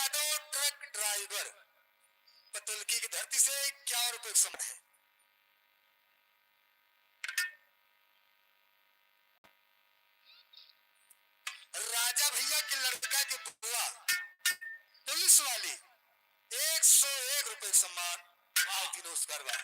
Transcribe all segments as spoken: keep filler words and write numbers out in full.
Auto truck driver Patulki की धरती से इक्यावन रुपए का सम्मान है। राजा भैया के लड़का के बुआ पुलिस वाली एक सौ एक रुपए का सम्मान। वाह, तीनों स्वीकार बा।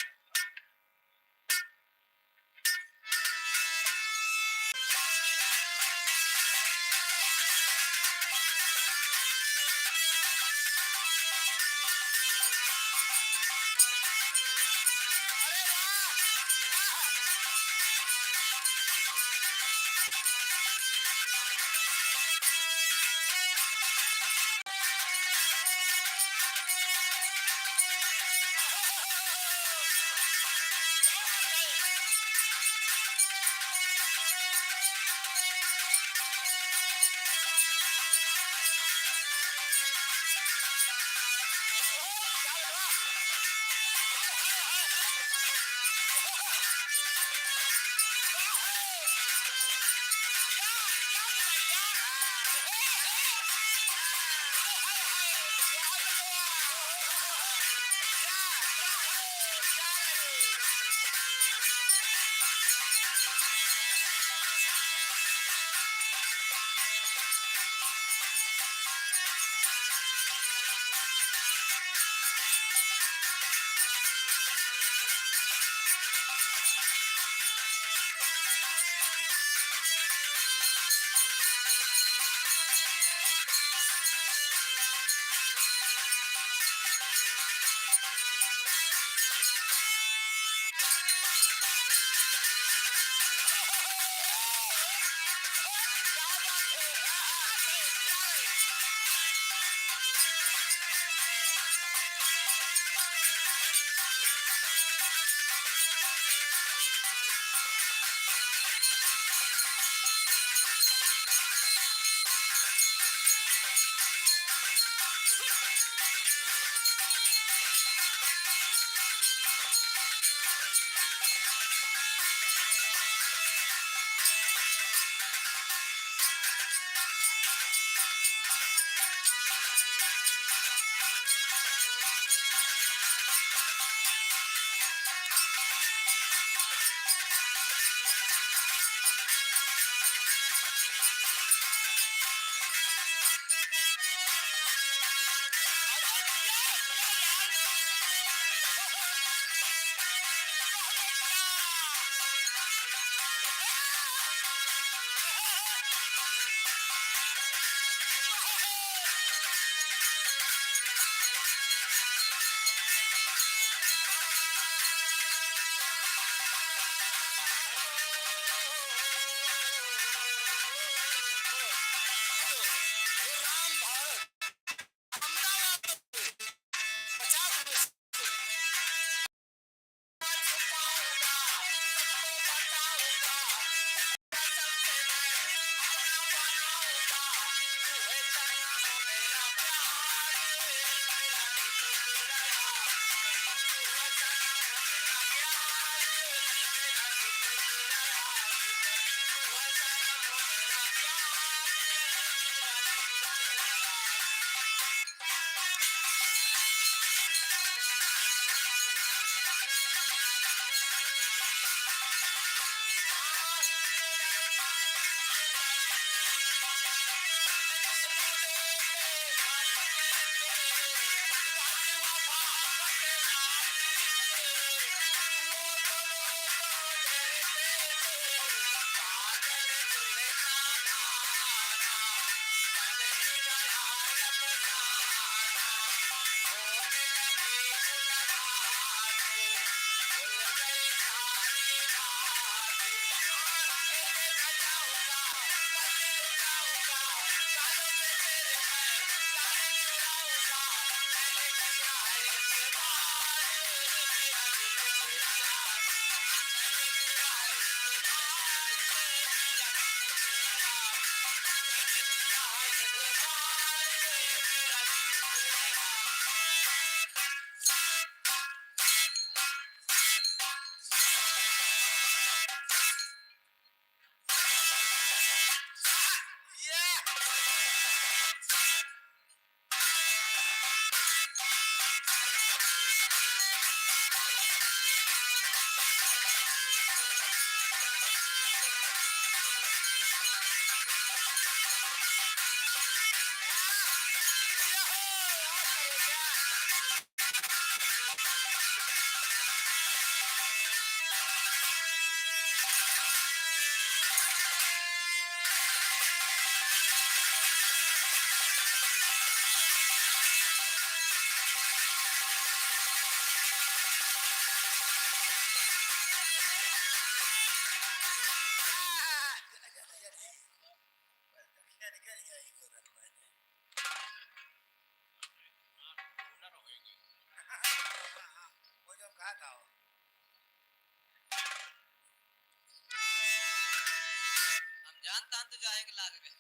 लाग गए।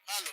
हेलो।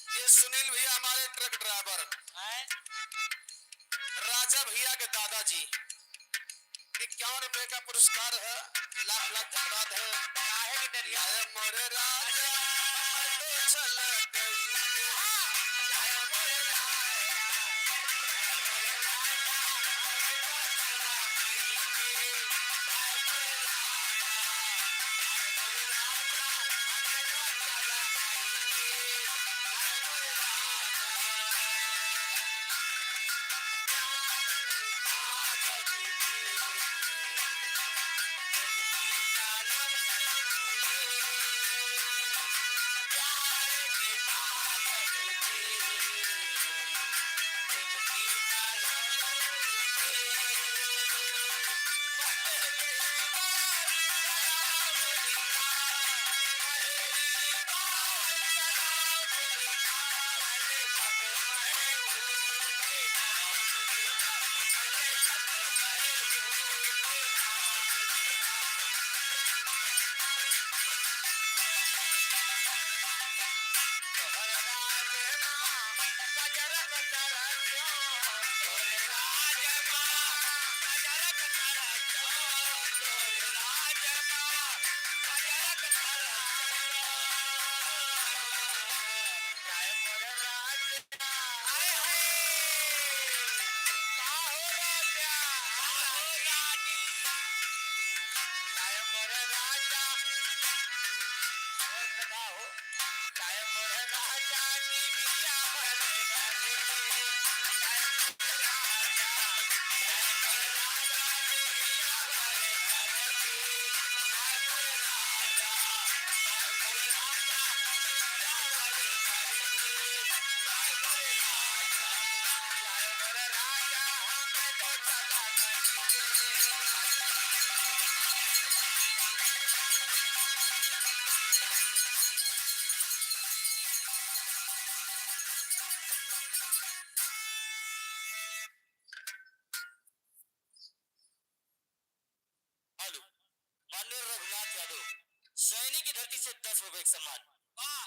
ये सुनील भैया हमारे ट्रक ड्राइवर, हैं? राजा भैया के दादाजी, इक्यावन रुपए का पुरस्कार है, लाख लाख धन्यवाद है। काहे के डरिया? आए मोरे राजा, तो छलक गई। हेलो, माननीय रघुनाथ यादव, सैनी की धरती से दस रुपए का सम्मान। वाह।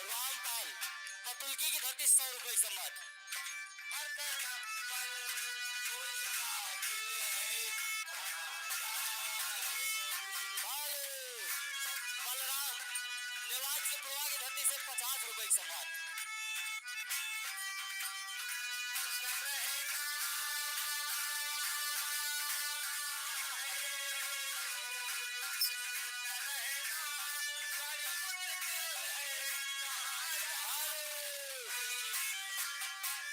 रामपाल, पतुलकी की धरती, सौ रुपए की सम्मान। हेलो, बलराम, नेवाज के पुरवा की धरती से पचास रुपए की सम्मान।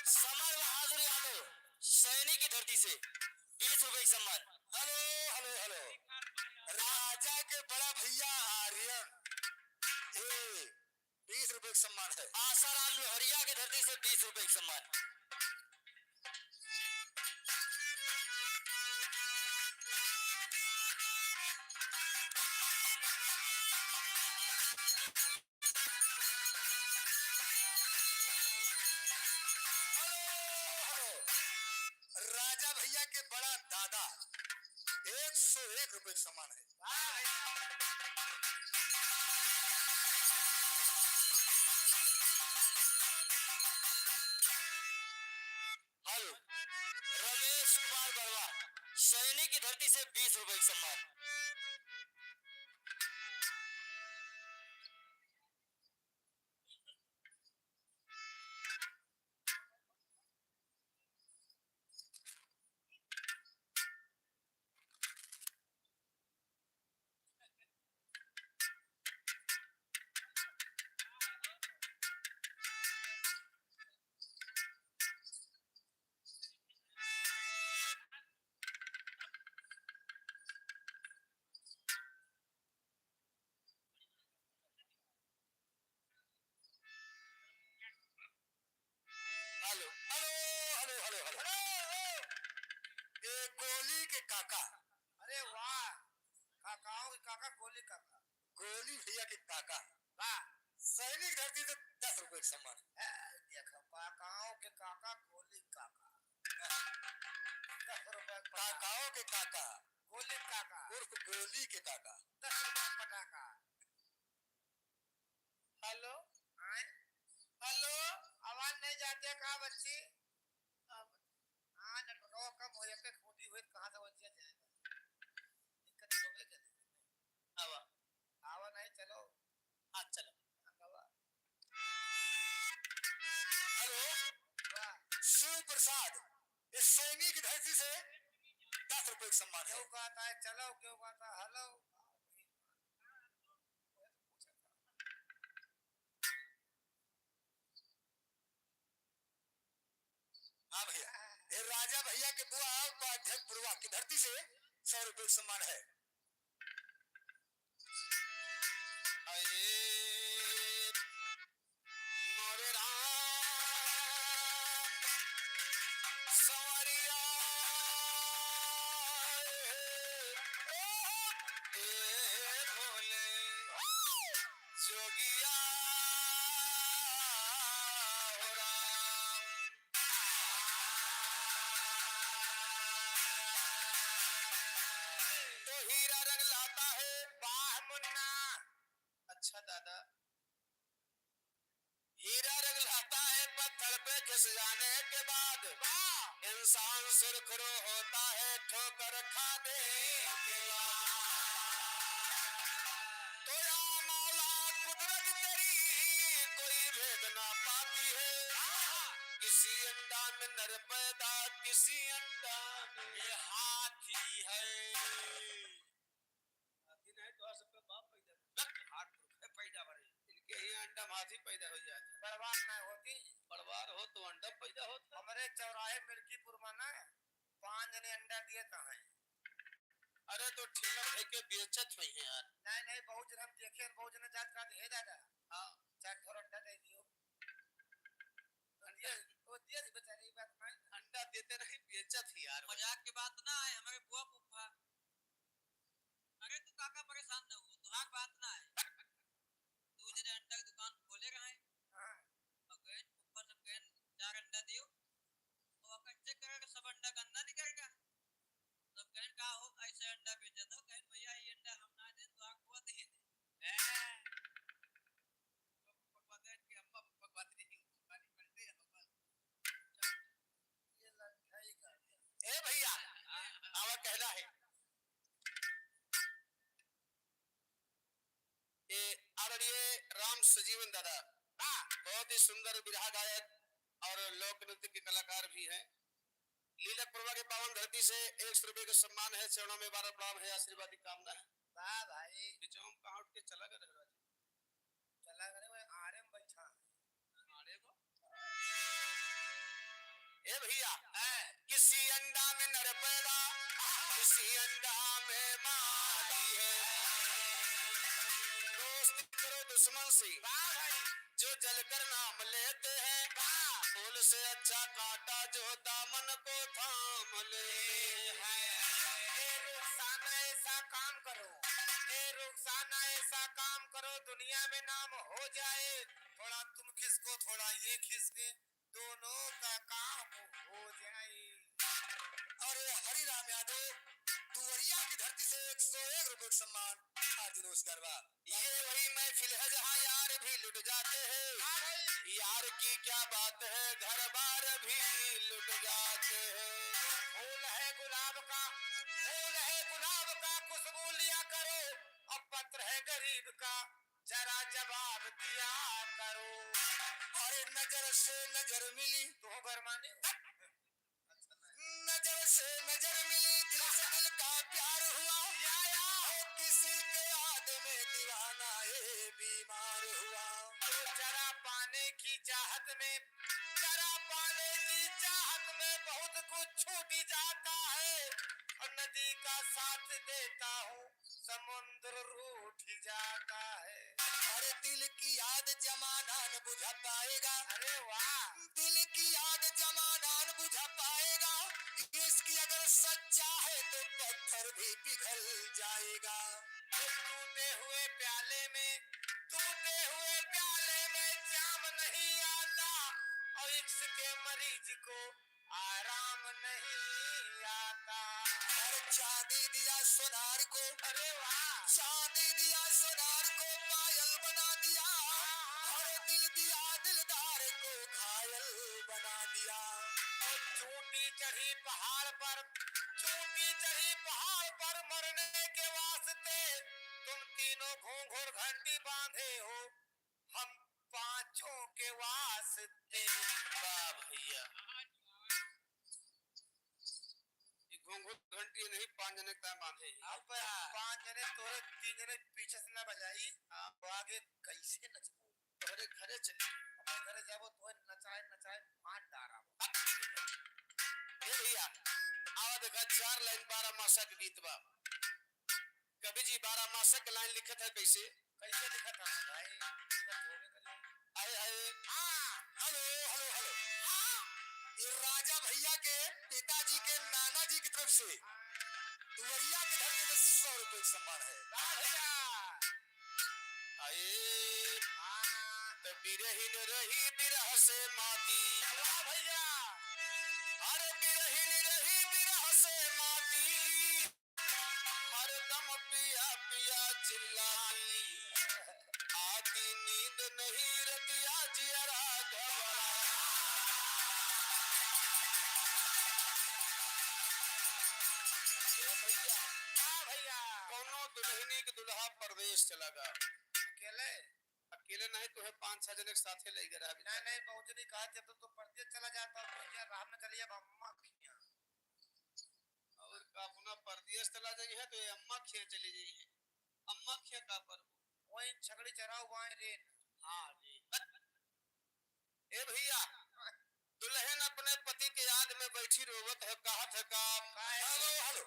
समर बहादुर यादव, सैनी की धरती से बीस रुपए की सम्मान। Hello, hello, hello. राजा के बड़ा भैया आर्यन, ए, बीस रुपए का सम्मान है। आसाराम लोहरिया की धरती से बीस रुपए का सम्मान। Hello, hello. राजा भैया के बड़ा दादा, एक सौ एक रुपए का सम्मान है। हेलो, रमेश कुमार बरवा, सैनी की धरती से बीस रुपए का सम्मान। Hello, hello, hello, hello, hello. ये गोली के काका। अरे वाह, काकाओं के काका, गोली काका। गोली भैया के काका। वाह। सैनिक धरती से दस रुपए का सम्मान। ए, देखो, काकाओं के काका, गोली काका। दस रुपए का पता। काकाओं के काका। गोली काका। उर्फ गोली के काका। दस रुपए का पटाखा। हेलो। आए? हेलो, आवाज नहीं जाती है का बच्ची? अब हाँ, नेटवर्क कम हो जाता है, खोटी हुई तो कहाँ से बच्चियाँ जाएगा? दिक्कत तो होबे करे। आवा। आवा नहीं, चलो। हाँ, चलो। हाँ, बाबा। हेलो। वाह। शिव प्रसाद, इस सैनी की धरती से दस रुपए का सम्मान है। क्यों कहता है चलो, क्यों कहता है हेलो? हाँ भैया, ये राजा भैया के बुआ उपाध्यक्ष बुढ़वा की धरती से सौ रुपए का सम्मान है। अरे मोरे राम संवरिया, ए भोले जोगिया हो राम। तो हीरा रंग लाता है। वाह मुन्ना। अच्छा दादा। हीरा रंग लाता है पत्थर पे घिस जाने के बाद। वाह। इंसान सुरखरू होता है ठोकर खाने के बाद। तो या मौला कुदरत तेरी कोई भेद ना पाती है। किसी अंडा में नर पैदा, किसी अंडा में ये हाथी है। हाथी नहीं तो सबके बाप पैदा। हाथ तो पैदा बड़े। इनके ही अंडा में हाथी पैदा हो जाए। बड़वार ना होती। बड़वार हो तो अंडा पैदा होता। हमारे चौराहे मिर्कीपुर में ना पाँच जने अंडा दिए तो हैं। अरे तो ठेला धइ के बेचत होइहैं यार। नहीं, नहीं, बहुत जने हम देखे, बहुत जने जात कहत, "हे दादा, हाँ। चार ठो अंडा दे दियो।" तो दिए, वो दिए थे बेचारे, ये बात नहीं। अंडा देते नहीं, बेचत ही यार। मजाक के बात ना है, हमारे बुआ फूफा। अरे तू काका परेशान ना हो, तुहार बात ना है। दू जने अंडा के दुकान खोले रहे। हाँ। और गए, फूफा सब गए, "चार अंडा दियो।" तो ओकर चेक करे के सब अंडा गंदा निकल गया। तब कहन का हो, ऐसे अंडा बेचत हो? कहन, "भैया, ये अंडा हम ना दें, तो आपको दे दे।" हैं? पकवाते हैं कि अम्मा पकवाते नहीं, वो खाली पलटे हैं, बस। ये लड़का ही कर दिया। ए भैया, आवा कहना है। ए, आदरणीय राम सजीवन दादा, वाह! बहुत ही सुंदर बिरहा गायक और लोक नृत्य के कलाकार भी हैं। लीलकपुरवा के पावन धरती से एक सौ रुपये का सम्मान है, चरणों में बार प्रणाम है, आशीर्वाद की कामना है। वाह भाई। बिचौम कहाँ उठ के चला गया रघुराज? चला गया, वह आड़े में बैठा है। आड़े को? भैया, किसी अंडा में नर पैदा, किसी अंडा में मादी है। दोस्ती करो दुश्मन से, जो जलकर नाम लेते हैं। फूल से अच्छा कांटा जो दामन को थाम ले। ए रुखसाना, ऐसा काम करो, ए रुखसाना, ऐसा काम करो, दुनिया में नाम हो जाए। थोड़ा तुम खिसको, थोड़ा ये खिसके, दोनों का काम हो जाए। अरे हरिराम यादव, दुवरिया की धरती से एक सौ एक रुपये का सम्मान, हार्दिक नमस्कार बा। ये वही महफिल है जहाँ यार भी लुट जाते हैं। हाँ भाई। यार की क्या बात है, घर बार भी लुट जाते हैं। फूल है गुलाब का, फूल है गुलाब का, खुशबू लिया करो, और पत्र है गरीब का, जरा जवाब दिया करो। अरे नजर से नजर मिली। तू गरमाने। नजर से नजर मिली, दिल से दिल का प्यार हुआ। या, या। हो किसी के याद में दीवाना ये बीमार हुआ। तो जरा पाने की चाहत में, जरा पाने की चाहत में बहुत कुछ छूट जाता है, और नदी का साथ देता हूँ, समुद्र रूठ जाता है। अरे दिल की याद जमाना न बुझा पाएगा। अरे वाह। दिल की याद जमाना न बुझा पाएगा। इश्क अगर सच्चा है तो पत्थर भी पिघल जाएगा। टूटे हुए प्याले में, टूटे हुए प्याले में जाम नहीं आता, और इश्क के मरीज को आराम नहीं आता। अरे चांदी दिया सोनार को, अरे वाह। चांदी दिया सोनार को पायल बना दिया। अरे दिल दिया दिलदार को घायल बना दिया। और चोटी चढ़ी पहाड़ पर, चोटी चढ़ी पहाड़ पर मरने के वास्ते तुम तीनों घूंघट घंटी बांधे हो। हम पांचों के वास्ते। वाह भैया, ये घूंघट घंटी नहीं, पांच जने का बांधे हैं। अब पांच जने तोरे, तीन जने पीछे से ना बजाई, हाँ। तो आगे कैसे नचबो? तोरे घरे चली। अपने घरे जाबो, तोहे नचाए नचाए मार डारा। ए भैया, आवा देखा, चार लाइन बारह मासा के गीत बा। कवि जी बारह मासा के लाइन लिखत है कैसे? कैसे लिखत है भाई? लिखत होबे करे। आए, आए। हाँ। Hello, hello, hello. हाँ। ये राजा भैया के पिताजी के नाना जी की तरफ से दुवरिया की धरती से सौ रुपये का सम्मान है। वाह भैया। आए। हाँ। तो बिरहिन रही बिरह से माती। वाह भैया। अरे बिरहिन रही बिरह से माती। हरदम पिया पिया चिल्लाती, आती नींद नहीं रतिया जियरा घबरा। ए भैया, हाँ भैया। कौनो दुल्हनी के दुल्हा परदेश चला गा। अकेले? अकेले नहीं, तुहे पाँच छह जने के साथे ले गए रहा। नहीं, नहीं, बहुत जने कहा, जब तो तू परदेश चला जाता, तो भैया राह में चली अब अम्मा खिया। और का अपना परदेश चला जाई है तो ये अम्मा खिया चली जाई है। अम्मा खिया का पर वही छकड़ी चराऊ बाएं रे। हाँ जी। ए भैया, दुल्हन अपने पति के याद में बैठी रोवत है, कहत है का? काहे? Hello, hello.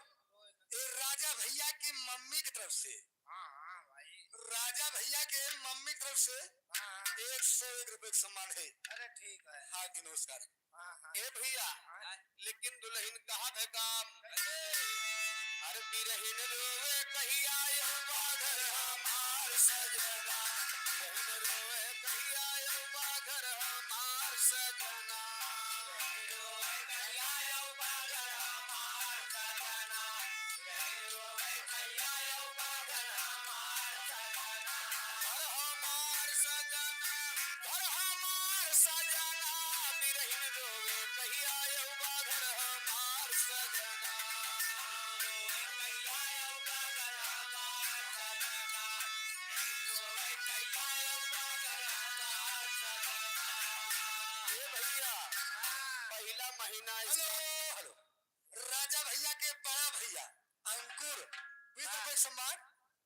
ए राजा भैया की मम्मी की तरफ से। हाँ, हाँ, भाई। राजा भैया के मम्मी की तरफ से हाँ, हाँ। एक सौ एक रुपये का सम्मान है। अरे ठीक है। हाँ जी, नमस्कार। हाँ, हाँ। ए भैया, हाँ। लेकिन दुल्हन कहत है का? अरे बिरहिन रोवे कहिया अउबा घर हमार सजना, बिरहिन रोवे कहिया अउबा घर हमार सजना। घर हमार सजना, घर हमार सजना, बिरहिन रोवे कहिया अउबा घर हमार सजना। ए भैया, पहिला महीना हेलो, हेलो। राजा भैया के बड़ा भैया अंकुर बीस रुपए का सम्मान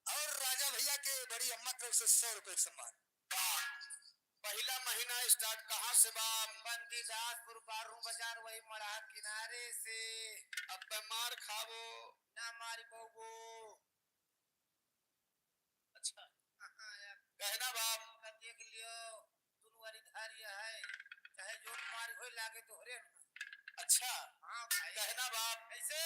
और राजा भैया के बड़ी अम्मा तरफ से सौ रुपए का सम्मान। पहला महीना start कहाँ से बा? बंदीदासपुर बारू बाजार, वही मड़हा किनारे से। अब मार खाबो। ना मारी पउबो। अच्छा। हाँ, यार। कहना बाप। का देख लियो, दुनू वाली धार ये है, चाहे जोन मार होई लागे तोहरे। अच्छा। हाँ भाई। कहना बाप। कैसे?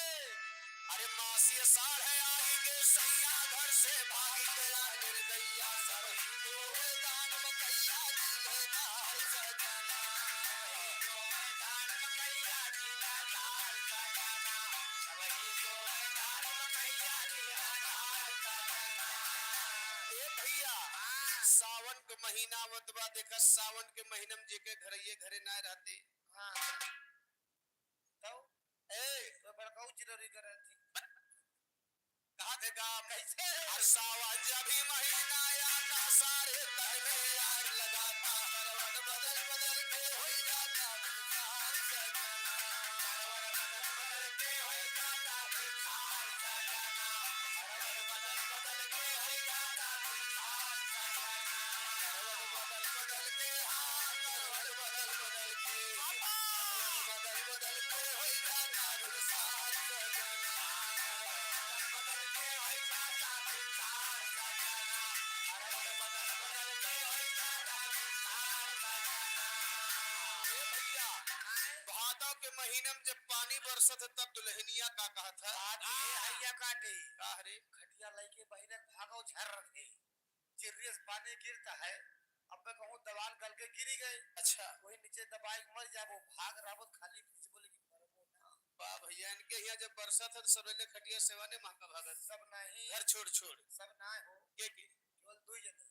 अरे मासी साढ़ है आई के सैया घर से भागी गया निर्दयिया, सब ही तो है दान बकैया जी है दार सजना। ए भैया, सावन के महीना आवत बा, देखा सावन के महीना में जेके घरइये घरे ना रहते। हाँ। तो? ए। तो बड़काऊ चिरौरी करत थी। कहा थे का? कैसे? हर सावन जब ही महीना आता, सारे तन में आग लगाता। करवट बदल बदल के होई जाता, ए भैया, भादव के महीना में जब पानी बरसत है, तब दुल्हनिया का कहत है? बात ये हैया काटे। का रे? खटिया लइके बहिरे भागो झर रहे। चिर्रियस पानी गिरता है, अब मैं कहूँ दवाल गल के गिरी गए। अच्छा। वही नीचे दबाई के मर जाबो, भाग रहबो तो खाली भीजबो, लेकिन मरबो ना। वाह भैया, इनके यहाँ जब बरसत है तो सब ले खटिया सेवाने महका भागत। सब नहीं। घर छोड़ छोड़। सब ना हो। के के? केवल दुई जने।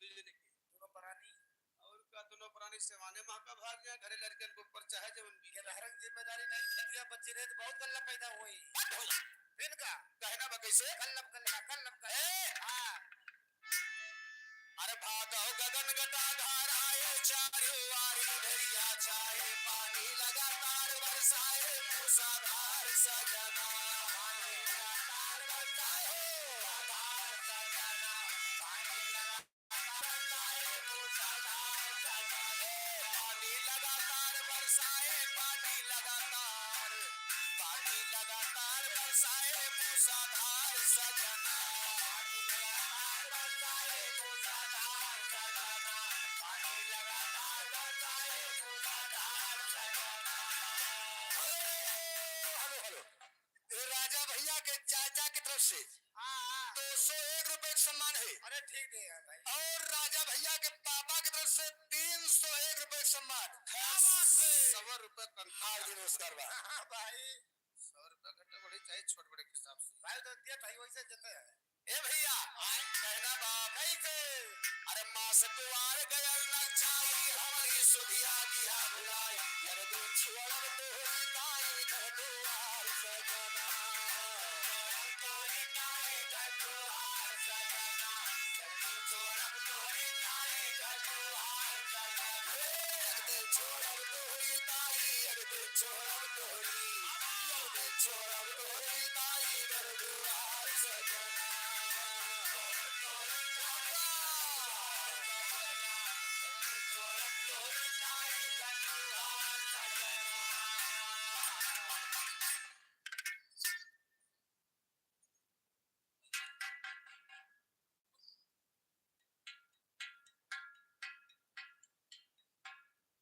दुई जने के? दोनों प्राणी। और का दोनों प्राणी सेवाने महका भाग जाए, घरे लड़कन के ऊपर चाहे जवन बीते। ये बहरंग जिम्मेदारी नहीं, खटिया बच्चे रहे तो बहुत गल्ला पैदा होई। बंद हो जा। फिर का? कहना बा कैसे? कल्लम कल्ला, कल्लम कल्ला। ए! हाँ। अरे भादव गगन घटा धाराए, चारों वारी ढरिया छाए, पानी लगातार बरसाए, मूसलाधार सजना। पानी लगातार बरसाए, मूसलाधार सजना। पानी लगातार बरसाए, मूसलाधार सजना। पानी लगातार बरसाए, पानी लगातार। पानी लगातार बरसाए, मूसलाधार सजना। पानी लगातार बरसाए, मूसलाधार सजना। पानी लगातार बरसाए, मूसलाधार सजना। Hello, hello, hello. ये राजा भैया के चाचा की तरफ से हाँ, हाँ। दो सौ एक रुपए का सम्मान है। अरे ठीक दे यार भाई। और राजा भैया के पापा की तरफ से तीन सौ एक रुपए का सम्मान। क्या बात है? सवा रुपए तनख्वाह। हार्दिक नमस्कार बा। हाँ भाई। सौ रुपया घटा बढ़े, चाहे छोट बड़े के हिसाब से। भाई तो दिया भाई वैसे देते हैं। ए भैया, कहना बा कैसे? अरे मास कुवार गयल न चाही, हमरी सुधिया दिया भुलाई। अरे दिन छोड़ब तोहरी ताई घर दुआर सजना। तोहरी ताई घर दुआर सजना।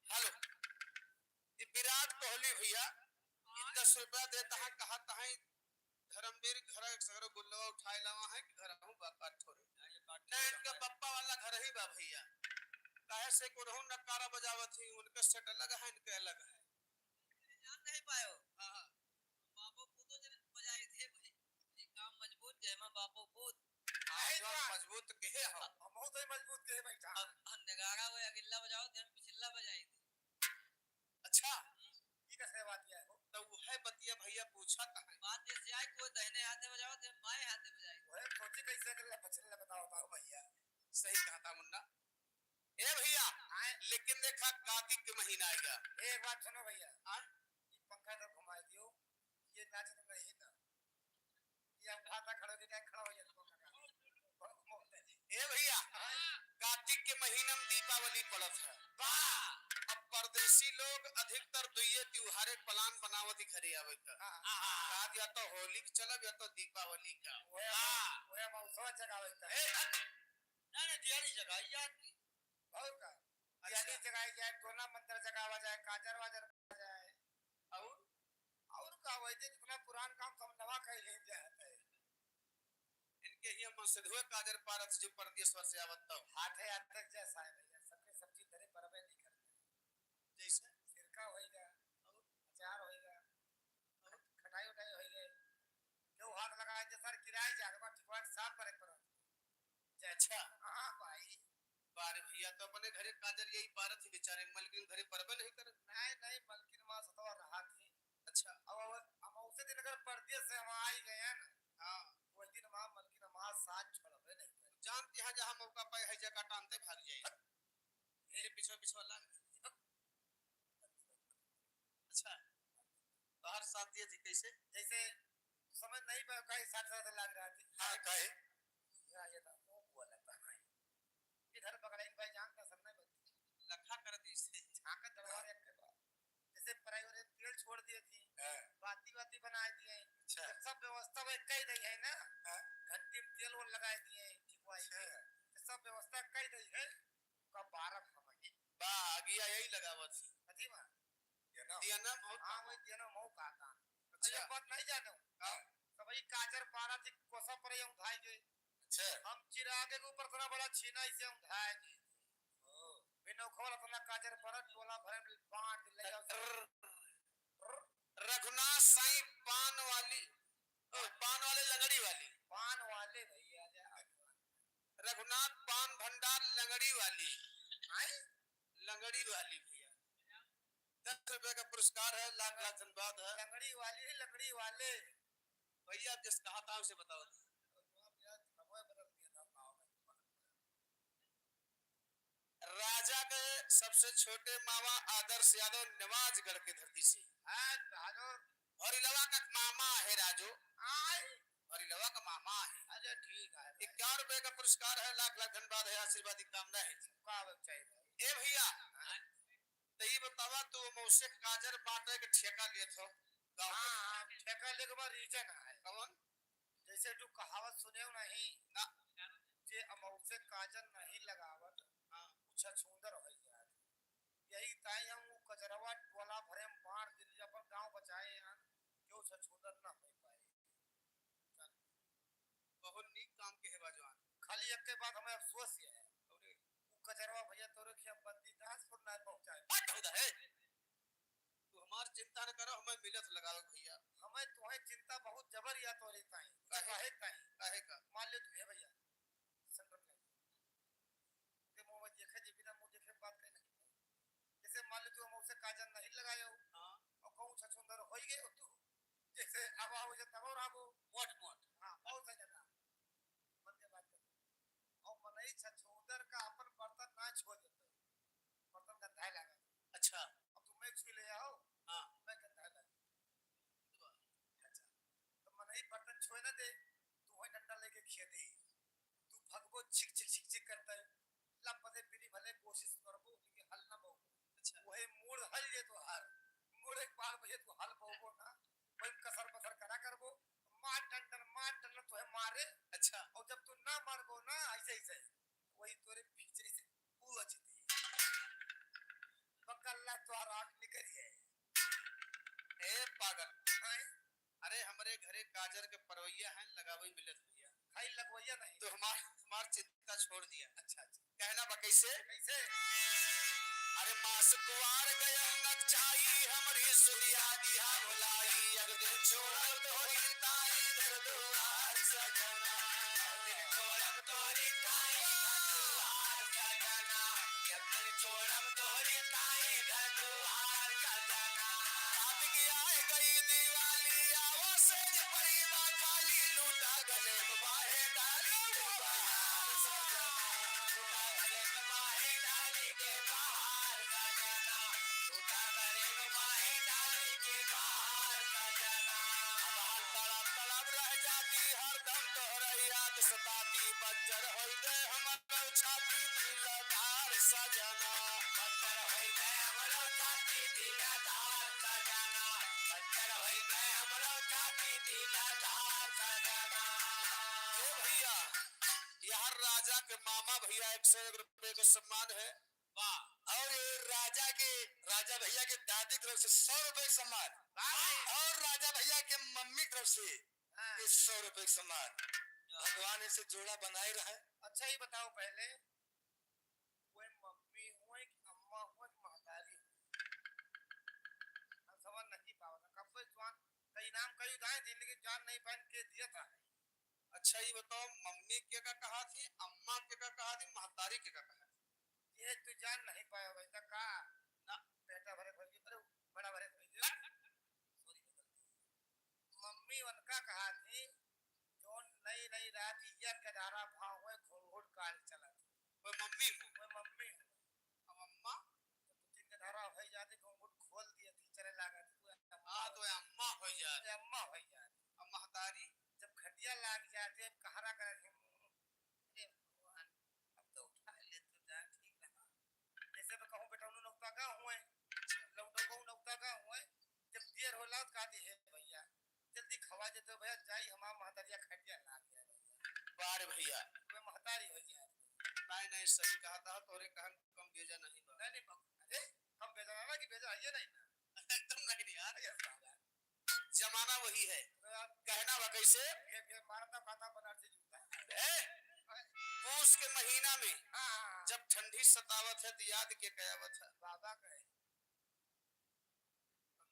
हेलो, ये विराट कोहली भैया, ये दस रुपया देता है, कहा तहाँ धर्मवीर घर एक सगरो गुल्लवा उठाए लावा है कि घर हूँ बाका थोड़े। ना, इनके पप्पा वाला घर ही बा भैया, काहे से कोनहू नकारा बजावत ही, उनके सेट अलग है, इनके अलग है। जान नहीं पायो। हाँ, हाँ। बापो पूतो जन बजाए थे भाई। ये काम मजबूत, जय माँ बापो पूत। हाँ, काहे जो ना? मजबूत केहे हो। हम बहुत ही मजबूत केहे बैठा। अब, अब नगाड़ा वो अगिल्ला बजाओ थे, हम पिछल्ला बजाए थे। अच्छा, हम्म। ई कैसे बात किया हो? तो वो है बतिया भैया पूछा था है। बात जैसे आए, कोई दहिने हाथे बजाओ थे, बाएं हाथे बजाए थे। वो है, सोचे कैसे अगिल्ला पिछल्ला बताओ, बताओ भैया। सही कहा था मुन्ना। ए भैया, आए। लेकिन देखा, कार्तिक के महीना आएगा। एक बात सुनो भैया। हाँ? ये पंखा तो घुमाई दियो, ये नाच तो नहीं ना। ये हम खाता खड़ो के क्या खड़ा हो जाए पंखा का। ए भैया, हाँ। कार्तिक के महीना में दीपा दीपावली पड़त है। वाह। अब परदेसी लोग अधिकतर दुइये त्योहारे क plan बनावत ही घरे आवे का। हाँ। कहत या तो होली क चलब या तो दीपावली का। ओए, हाँ। ओए मौसवा जगावे का। ए, हट। ना, ना, दियाली जगाई जात की। और का? अच्छा। दियाली जगाई जाए, टोला मंदिर जगावा जाए, काजर वाजर बाजा जाए। और? और का, वही जे जितना पुरान काम सब नवा कइले जात है। इनके ही मन से धुए काजर पारत जो परदेश्वर से आवत तब। हाथे हाथे जैसा है भैया, सबके सब चीज धरे परबे नहीं करते। जैसे? सिरका होइगा, और? अचार होइगा, और? खटाई उटाई होइगा। केहू हाथ लगाए जे सर किराए जा रहा, ठिकवान साफ करे पड़त। अच्छा। हाँ भाई। बारे भैया, तो अपने घरे काजर यही पारत ही बेचारे, मलकिन घरे परबे नहीं करे। नहीं, नहीं, मलकिन माँ सतवा रहा थी। अच्छा। अब, अब हम उसे दिन अगर परदेस से हम आई गए हैं ना, हाँ। वही दिन माँ मलकिन हमारा साथ छोड़बे नहीं करे। जानती है, जहाँ मौका पाए है, जगह टानते भाग जाए। ये पीछे पीछे लाग। अच्छा, तोहार साथ दिए थी कैसे? जैसे समझ नहीं पाए, कहीं साथ साथ लाग रहा थी। हाँ, काहे? या, ये तो मुंह बोला था, हाँ। इधर बगलैन भाई जान का सब नहीं बदली। लखा कर दी से। झांका दरबार एक के बाद। जैसे प्राइवेट तेल छोड़ दिए थी, हाँ। बाती वाती बनाए दिए। अच्छा। तो सब व्यवस्था वही कई रही है ना। हाँ। घंटी में तेल वोल लगाए दिए, ठीक हुआ है। अच्छा। तो सब व्यवस्था कई रही है। का बारह हम ही। बा, आगिया यही लगावत ही। कथी बा? दिया ना? दिया ना बहुत हाँ, वही दिया ना, मऊ कहा था। अच्छा। ये बात नहीं जानो। हाँ। सब वही काजर पारा थी, कोसा पर ये उठाए गए। अच्छा। हम चिरागे के ऊपर इतना बड़ा छीना इसे उठाए गए। ओ। बिन ओखोल अपना काजर पारा टोला भरे में बांट के ले जाओ। र-, रघुनाथ साईं पान वाली, ओ, पान वाले लंगड़ी वाली। पान वाले भैया, जा। रघुनाथ पान भंडार लंगड़ी वाली। आए? लंगड़ी वाली भैया। दस रुपए का पुरस्कार है, लाख लाख धन्यवाद है। लंगड़ी वाली है, लंगड़ी वाले। भैया, आप जिस कहा था, उसे बताओ। राजा के सबसे छोटे मामा आदर्श यादव निवाजगढ़ के धरती से। हाँ, बहादुर। भरिलवा का मामा है राजू। आय। भरिलवा का मामा है। अच्छा, ठीक है भाई। इक्यावन रुपए का पुरस्कार है, लाख लाख धन्यवाद है, आशीर्वाद की कामना है। का होना चाहिए भाई? ए भैया, हाँ। तो ये बतावा, तू अमौसे के काजर बांटे के ठेका लेत हो गाँव में? हाँ, हाँ, ठेका लेके बा reason है। कौन? जैसे तू कहावत सुने हो नहीं? ना। जे अमौसे काजर नहीं लगावत, हाँ। उ छछूंदर होइ जात। यही ताई हम उ कजरवा टोला भरे में बांट दिली, अपन गाँव बचाए यार, केहू छछूंदर ना होइ पाए। बहुत नीक काम के है बाजवान। खाली एक के बात हमें अफसोस ये है, अरे। उ कजरवा भैया तोरे खिया बंदी दास फुट ना पहुँचाए। हट हो जा, हे। तू हमार चिंता न करो, हमें मिलत लगावे भैया। हमें तोहे चिंता बहुत जबर या तोरे ताई। काहे? काहे ताई? काहे का? मान ले तू, हे भैया, संकट में। के मुंह में देखे जे बिना मुंह देखे बात कहे नहीं। जैसे मान ले तू हम उसे काजर नहीं लगाए हो, हाँ। और कहूँ छछूंदर होई गए हो तू। जैसे अब आओ जे तब और आबो। मोट मोट। हाँ, बहुत सही जगह। मन के बात कर। और मनई छछूंदर का अपन बर्तन ना छुए देते। बर्तन गंधाए लागत। अच्छा। अब तू मैं छुई ले आओ, हाँ। मैं गंधाए लागत। अच्छा। तो मनई बर्तन छुए ना दे, तू वही डंडा लेके खेदे। तू भगबो छिक छिक छिक छिक करता है। लप से बिनी भले कोशिश करबो, लेकिन हल ना बहु। अच्छा। वही मूड़ हल ये तो हार। मूड़ एक बार भैया तू हल बहुबो ना, वही कसर बसर करा करबो। मार डंडन, मार डंडन तोहे मारे। अच्छा। और जब तू ना मारबो ना, ऐसे, ऐसे, वही तोरे पीछे से ऊ अजती। पकड़ ला, तोहार आँख निकल जाए। ए पागल। हाँ? अरे, हमरे घरे गाजर के परवैया हैं, लगावे मिलत भैया। भाई, लगवैया नहीं। तो हमार, हमार चिंता छोड़ दिया। अच्छा, अच्छा। कहना बा कैसे? कैसे? अरे मास कुआर गयल नकचाई हमरी सुधिया दिहा भुलाई, एक दिन छोड़ब तोहरी ताई घर दुआर सजना। एक दिन छोड़ब तोहरी ताई घर दुआर सजना। एक दिन छोड़ब तोहरी ताई घर दुआर सजना। रात की आए गई दिवाली, आवो सेज परी बा खाली, लूटा गले में बाहे डाली। तड़प तड़प रह जाती हरदम तोहरे याद सताती, बज्जर होई गए हमर छाती दिलदार। सजना। बच्चर होई गए हमरो छाती दिलदार सजना। बच्चर होई गए हमरो छाती दिलदार सजना। ए भैया, यहाँ राजा के मामा भैया एक सौ एक रुपये का सम्मान है। वाह। और ये राजा के, राजा भैया के दादी की तरफ से सौ रुपये का सम्मान। वाह भाई। और राजा भैया के मम्मी की तरफ से हाँ। ये सौ रुपये का सम्मान। भगवान इसे जोड़ा बनाए रहे। अच्छा, ये बताओ पहले, कोई मम्मी हुए कि अम्मा हुए कि महतारी हुए? हम समझ नहीं पावत। कब से जवान, कई नाम कई उदाए थे, लेकिन जान नहीं पाए के दिया था। अच्छा, ये बताओ, मम्मी के का कहा थी, अम्मा के का कहा थी, महतारी के का कहा थी? ये तू जान नहीं पाया भाई, तो का? ना। बेटा भरे भर के, अरे, बड़ा भरे भर के। Sorry, गलती। मम्मी उनका कहा थी, जौन नई नई रात इयर के धारा भाव हुए, घुंघुट काढ़ चला थी। वो मम्मी हो। वो मम्मी हो। अब अम्मा? जब दो तीन के धारा हो जाते, घुंघुट खोल दिए थी, चले लागा थी, वो अम्मा हाँ, हो तो जाती। अम्मा हो जाती। ये अम्मा हो जाती। अब महतारी? जब खटिया लाग जाते, अब कहारा करे थे, "हे भगवान, अब तो उठा ले, तो जा, ठीक रहा।" जैसे तो कहूँ, "बेटौनू नौता का हुए, लौटो कहूँ नौता का हुए।" जब देर होला, तो कहती, "हे भैया, जल्दी खवा देते हो भैया, जाई हमार महतरिया खटिया लाग गया भैया।" बारे भैया। मैं महतारी हो गया। नहीं, नहीं, सही कहा था, तोरे कहन कम बेजा नहीं बा। नहीं, नहीं, बाबू, अरे, कम बेजा ना कि बेजा है ये नहीं ना। एकदम नहीं यार। अरे साला। जमाना वही है। अरे यार, कहना बा कैसे? ये, ये मारता पाता बनारसी जूता। ए, पूस के महीना में हाँ, हाँ, हाँ। जब ठंडी सतावत है तो याद के कयावत है। बाबा कहे।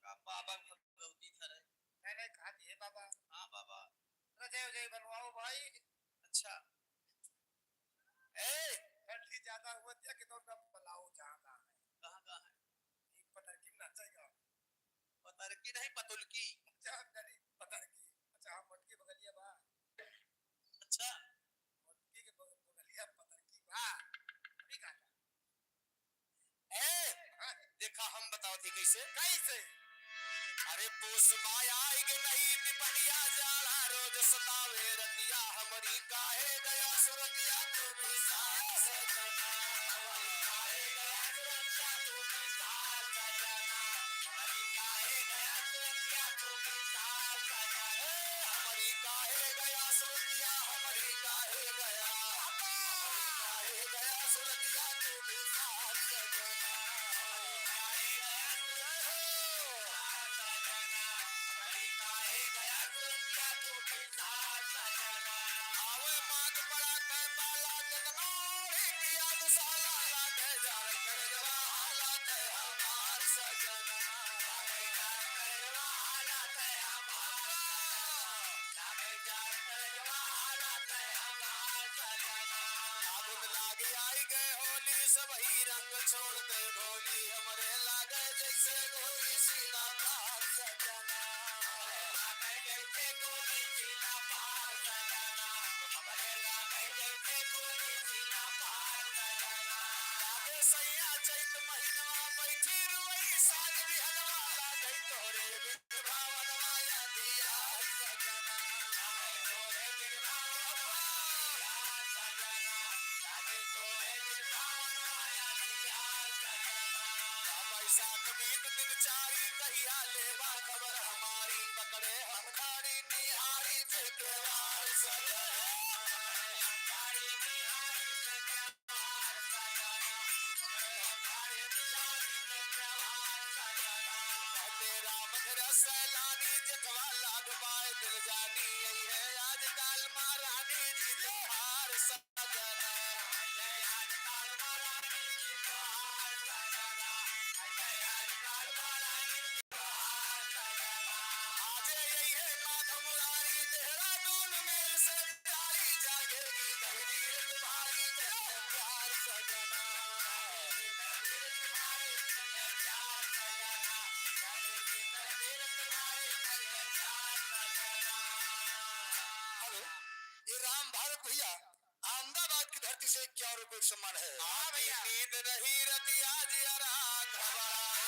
का बाबा भगवती धरे। नहीं, नहीं, कहा दिए बाबा। हाँ बाबा। अरे जय जय बनवाओ भाई। अच्छा। ए! ठंडी ज्यादा हुआ दिया कि तो उनका बुलाओ जहाँ कहाँ है। कहाँ कहाँ है? एक पतरकी में नाचेगा। पतरकी नहीं, पतुलकी। अच्छा, नहीं, पतरकी। अच्छा, हाँ, मोटकी बगलिया बा। अच्छा। मोटकी के बग-, बगलिया पतरकी बा। अभी कहा था? ए, देखा हम बतावत ही कैसे? कैसे? अरे पूस माया आई के नहीं पिपलिया जाला रोज सतावे रतिया हमरी काहे गया सुरतिया तू भी साथ सजना। हमरी काहे गया सुरतिया तू भी साथ सजना। हमरी काहे गया सुरतिया तू भी साथ सजना। ए, हमरी काहे गया सुरतिया, हमरी काहे गया। हमरी काहे गया सुरतिया तू भी साथ सजना। आवे माघ बड़ा कै बाला केतना ओढ़ी पिया दुसाला लागे जाड़ करजवा हालत हमार सजना। फागुन लागे आई गए होली, सबही रंग छोड़ दे भोली, हमरे लागे जैसे गोरी सीना तार सजना। लागे सैया चैत महीनवा, बैठी रुई साँझ बिहनवा, लागे तोरे बिन भावनवा, यादिया सजना। लागे तोरे बिन भावनवा, यादिया सजना। लागे तोरे बिन भावनवा, यादिया सजना। बैसाख बीत दिन चारी, कहिया लेबा खबर हमारी, पकड़े हम नारी निहारी के केवार सजना। कहते राम धरा सैलानी, जखवा लाग पाए दिल जानी, यही है आजकल महारानी जी त्योहार सजना। आजे यही है माधव मुरारी, देहरादून मेल से प्यारी, जागेगी धरती रे तुम्हारी, जय प्यार सजना। Hello, ये राम भारत भैया अहमदाबाद की धरती से इक्यावन रुपए का सम्मान है। हाँ भैया। नींद नहीं रतिया जियरा घबराए।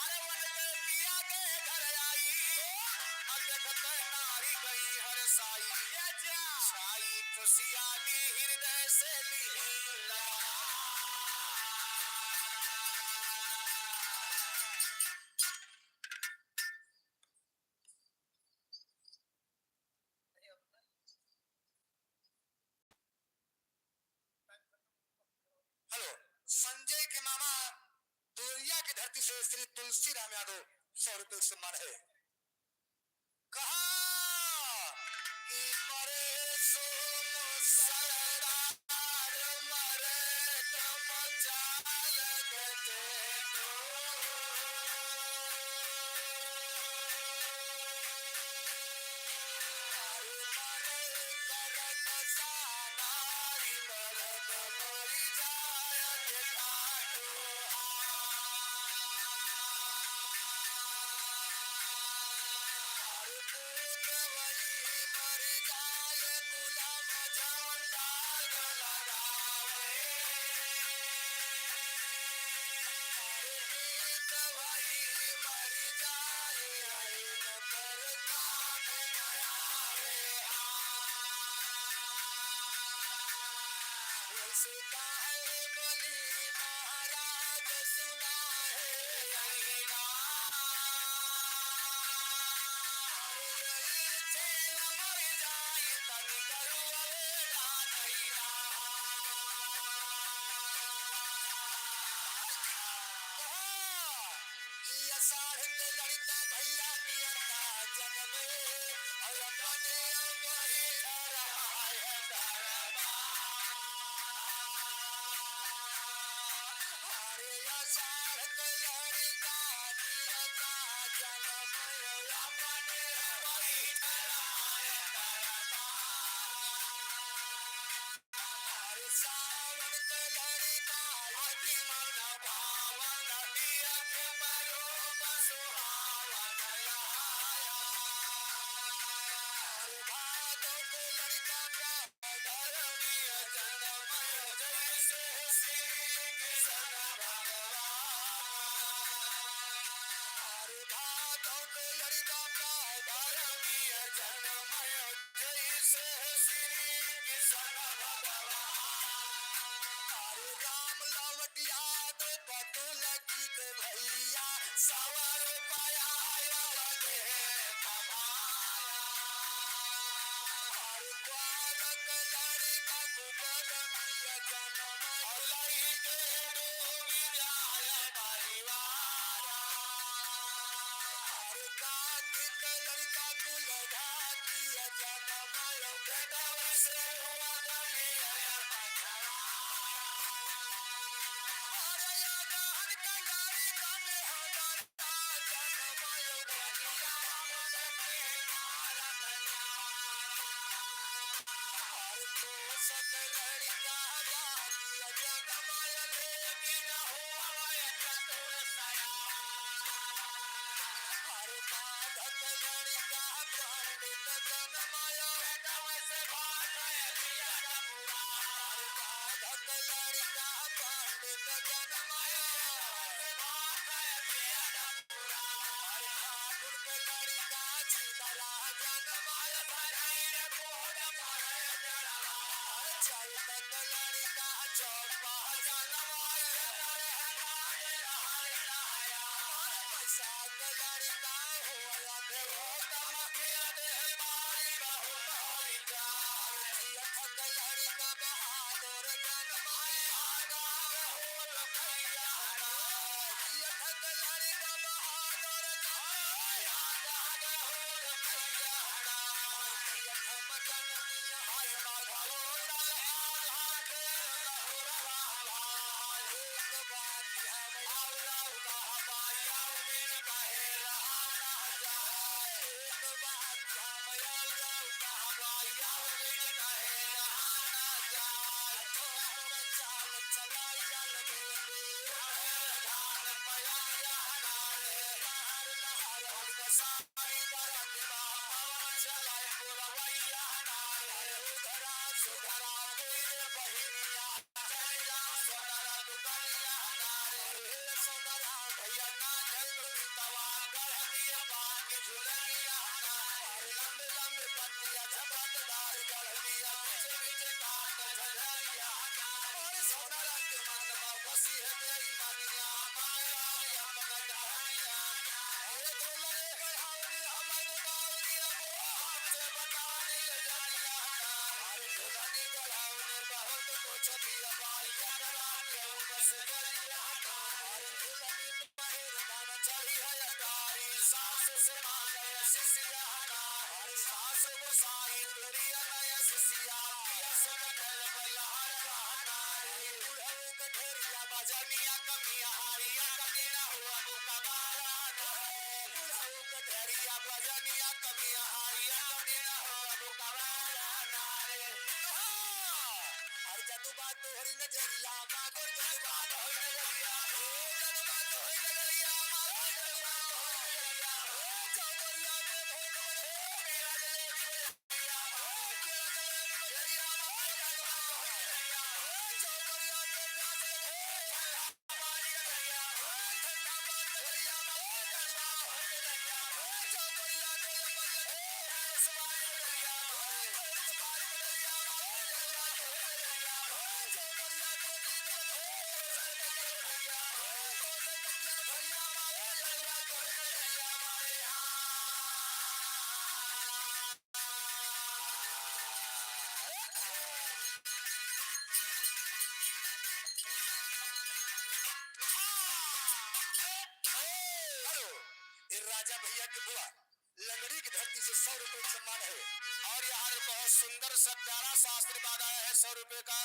अरे उनके पिया के घर आई, अब देखते नारी गई हर साई। ये जा। साई तो सियानी हृदय से लिहिला। हेलो, संजय के मामा देवरिया की धरती से श्री तुलसी राम यादव, सौ रुपये का सम्मान है। कहा कि मरे सोम सरदार, मरे तम चाल गजे तो। ई अषाढ़ के लड़िका भइया नियता जनमे, अउर अपने अब ही रहा है दरबार। अरे अषाढ़ के लड़िका नियता जनमे, अपने अब ही रहा है दरबार। अरे सावन के लड़िका अति मन भावन, पिया के परो सुहावन लहाया। अरे भादो के लड़िका का धर्मी जनमय, जैसे श्री कृष्ण भगवान। अरे भादो के लड़िका का धर्मी जनमय, जैसे श्री कृष्ण भगवान। अरे राम लवटिया दे बतुल की दे भइया, सवार पाया आया दे कमाया। अरे द्वारक लड़िका कुकर मिया जनम, अलई दे डोबी जाय परिवार। अरे कार्तिक लड़िका कुल घातिया जनम, बेटवा से हुआ गलिया पथरा। अरे या गान के लड़िका में हमारा जनम, गलिया हम सके मारा। धनी गढ़ाऊ ने बहुत कुछ दिया, बालिया गढ़ा के बस गलिया ना। अरे दुल्हन पहिर धन चढ़ी है अटारी, सास से मांगे सिसिया ना। अरे सास गोसाई प्रिय नय सिसिया, पिया से बैठल बलहर रहना रे। बुढ़ऊ के ढेरिया बजनिया कमिया हारिया कदिना हुआ बुकबारा ना रे। बुढ़ऊ के ढेरिया बजनिया कमिया हारिया कदिना हुआ बुकबारा ना रे। अरे जदुबा तोहरी नजरिया, मागोर जदुबा तोहरी नजरिया, ओ जदुबा तोहरी नजरिया, मागोर जदुबा तोहरी नजरिया, ओ चौबरिया में भोग बने, ओ मेरा जलेबी बजरिया, ओ मेरा जलेबी बजरिया, मागोर जदुबा तोहरी नजरिया, ओ चौबरिया में प्याज लगे, ओ पानी नजरिया, ओ ठंडा पानी नजरिया, मागोर जदुबा तोहरी नजरिया, ओ चौबरिया में प्याज लगे, ओ हेलो, ये राजा भैया के बुआ लंगड़ी की धरती से सौ रुपए का सम्मान है। और यहाँ बहुत सुंदर सा प्यारा सा आशीर्वाद आया है सौ रुपए का।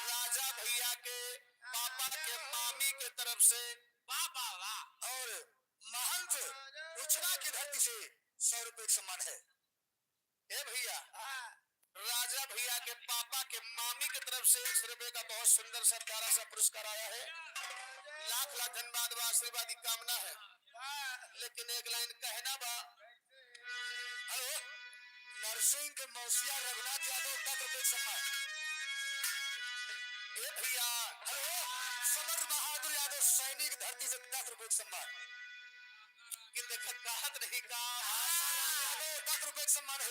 राजा भैया के पापा के मामी के तरफ से। वाह, वाह, वाह। और महंत उछना की धरती से सौ रुपए का सम्मान है। ए भैया, हाँ। राजा भैया के पापा के मामी के तरफ से एक सौ रुपए का बहुत सुंदर सा प्यारा सा पुरस्कार आया है। लाख लाख धन्यवाद बा, आशीर्वाद की कामना है। हाँ। लेकिन एक लाइन कहना बा। हेलो, नरसिंह के मौसिया रघुनाथ यादव दस रुपए का सम्मान। ए भैया, हेलो, समर बहादुर यादव सैनिक धरती से दस रुपए का सम्मान। कि देखा कहत रही का। हाँ, दस रुपए का सम्मान है।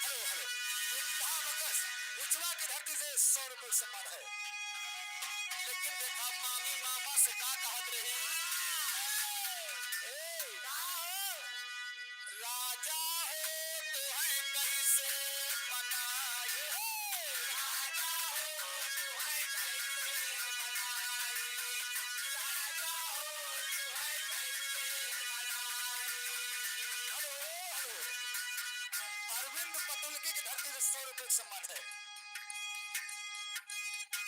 Hello, hello. बिंधा मकस, उछला की धरती से सौ रुपए का सम्मान है। लेकिन देखा मामी मामा से का कहत रही। ए, राजा हो तो है कैसे मनाए। राजा हो तो है कैसे मनाए। राजा हो तो है कैसे मनाए। Hello, hello. अरविंद पतुलकी की धरती से सौ रुपए का सम्मान है।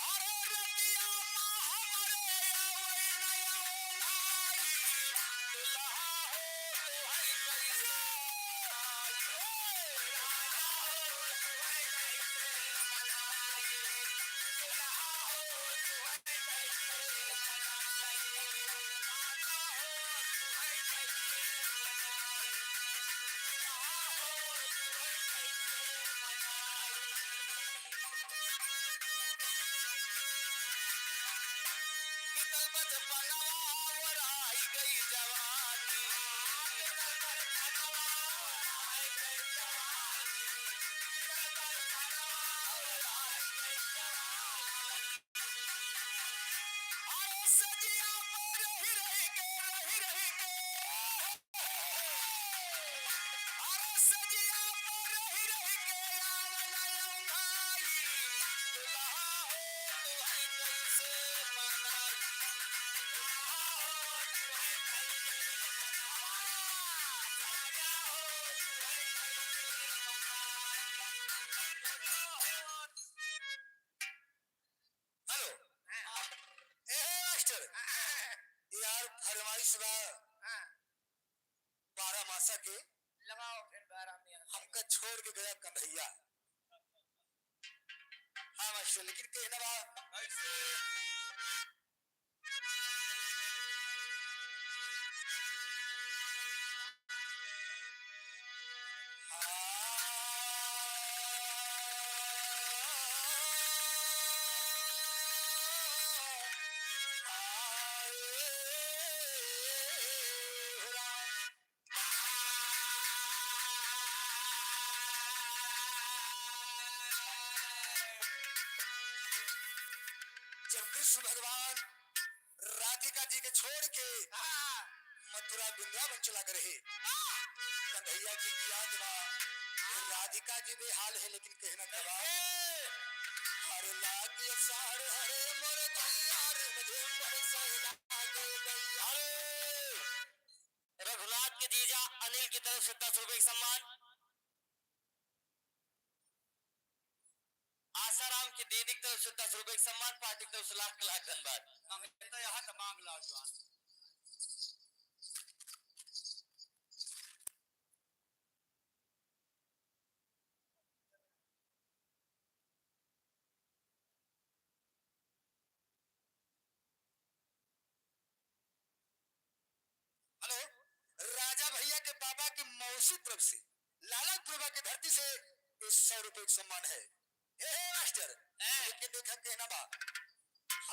अरे रतिया मा हमरे आवै नया ओंघाई, दुल्हा हो तोहर कइसे आई, ए राजा हो तोहर कइसे मनाई, दुल्हा हो तोहर कइसे मनाई, राजा हो तोहर कइसे मनाई, दुल्हा हो तोहर कइसे मनाई। बीतल बचपनवा ओराई गई जवानी। अरे सजिया पर रही रही के, रही रही के। अरे सजिया पर रही रही के आवन अंघाई, दुल्हा हो तुहै कैसे मनाई, दुल्हा हो तुहै कैसे मनाई, राजा हो तुहै कैसे मनाई। हेलो। ए मास्टर, यार फरमाइश बा। हाँ। बारह मासा के लगाओ फिर बारह में। हमका छोड़ के गया कन्हैया। हाँ मास्टर, लेकिन कहना बा। कैसे? जब कृष्ण भगवान राधिका जी के छोड़ के हाँ। मथुरा वृंदावन चला गए रहे। हाँ। भैया जी की याद बा, राधिका जी बेहाल है, लेकिन कहना का बा। अरे लागी असार हरे मोर गैया रे, मुझे मोर सैला गो गैया। अरे रघुनाथ के जीजा अनिल की तरफ से दस रुपए का सम्मान। आसाराम की दीदी की तरफ से दस रुपए का सम्मान, पार्टी की तरफ से लाख लाख धन्यवाद। मांगे तो यहाँ तो मांग ला जवान। हेलो, राजा भैया के पापा की मौसी तरफ से लालच प्रभा की धरती से ये सौ रुपए का सम्मान है। ए, ए, मास्टर, ए। लेकिन देखा कहना बा।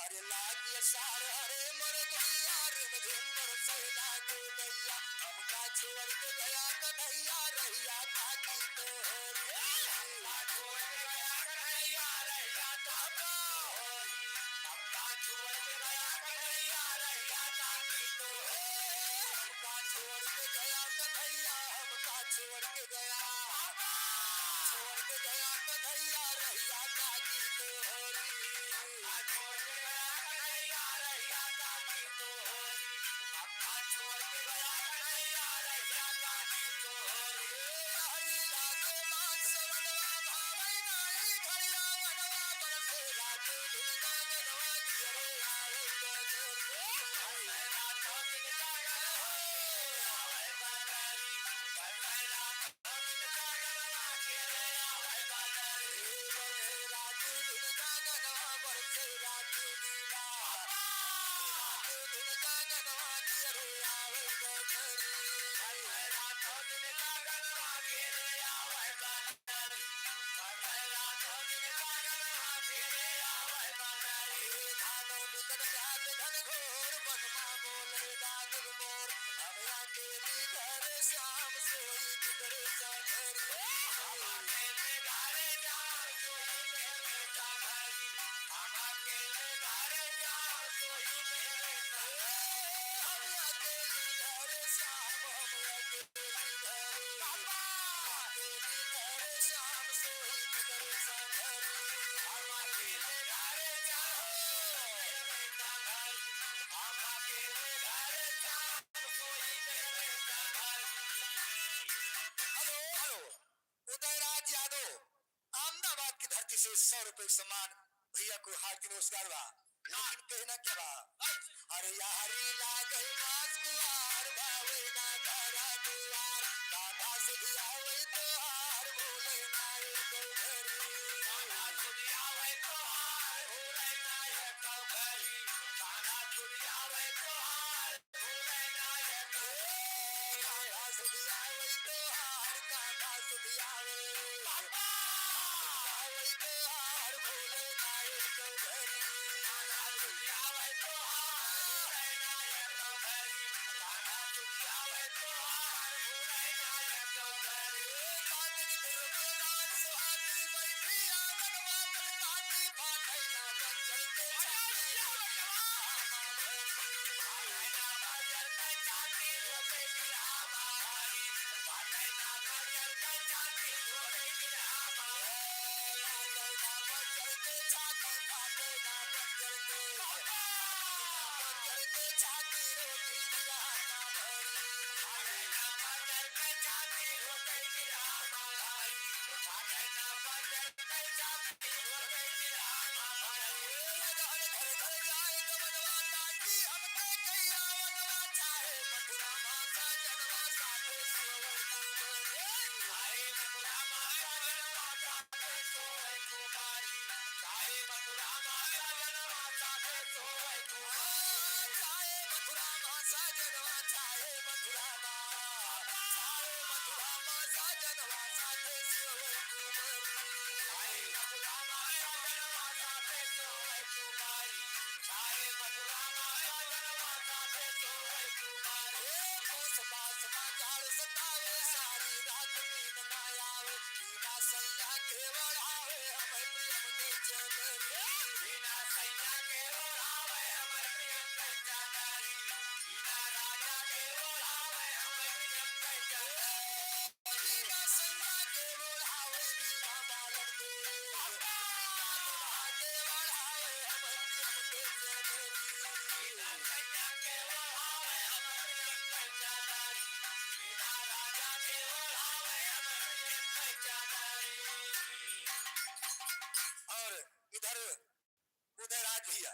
अरे लागी असार हरे मोर गैया रे, मुझे मोर सैला गो गैया, हमका छोड़ के गया कन्हैया रहिया ताकी तोहरी। हमका छोड़ के गया कन्हैया रहिया ताकी तोहरी। हेलो, हेलो, उदयराज यादव, अहमदाबाद की धरती से सौ रुपए का सम्मान, भैया को हार्दिक नमस्कार बा। लेकिन कहना क्या बा? अरे यारी लागल मास कुआर, भावे ना घरा दुआर, दादा से भी आवे तोहार, भूले ना एको घरी। दादा से भी आवे तोहार, भूले ना एको घरी। दादा से भी आवे तोहार। और इधर उदयराज भैया,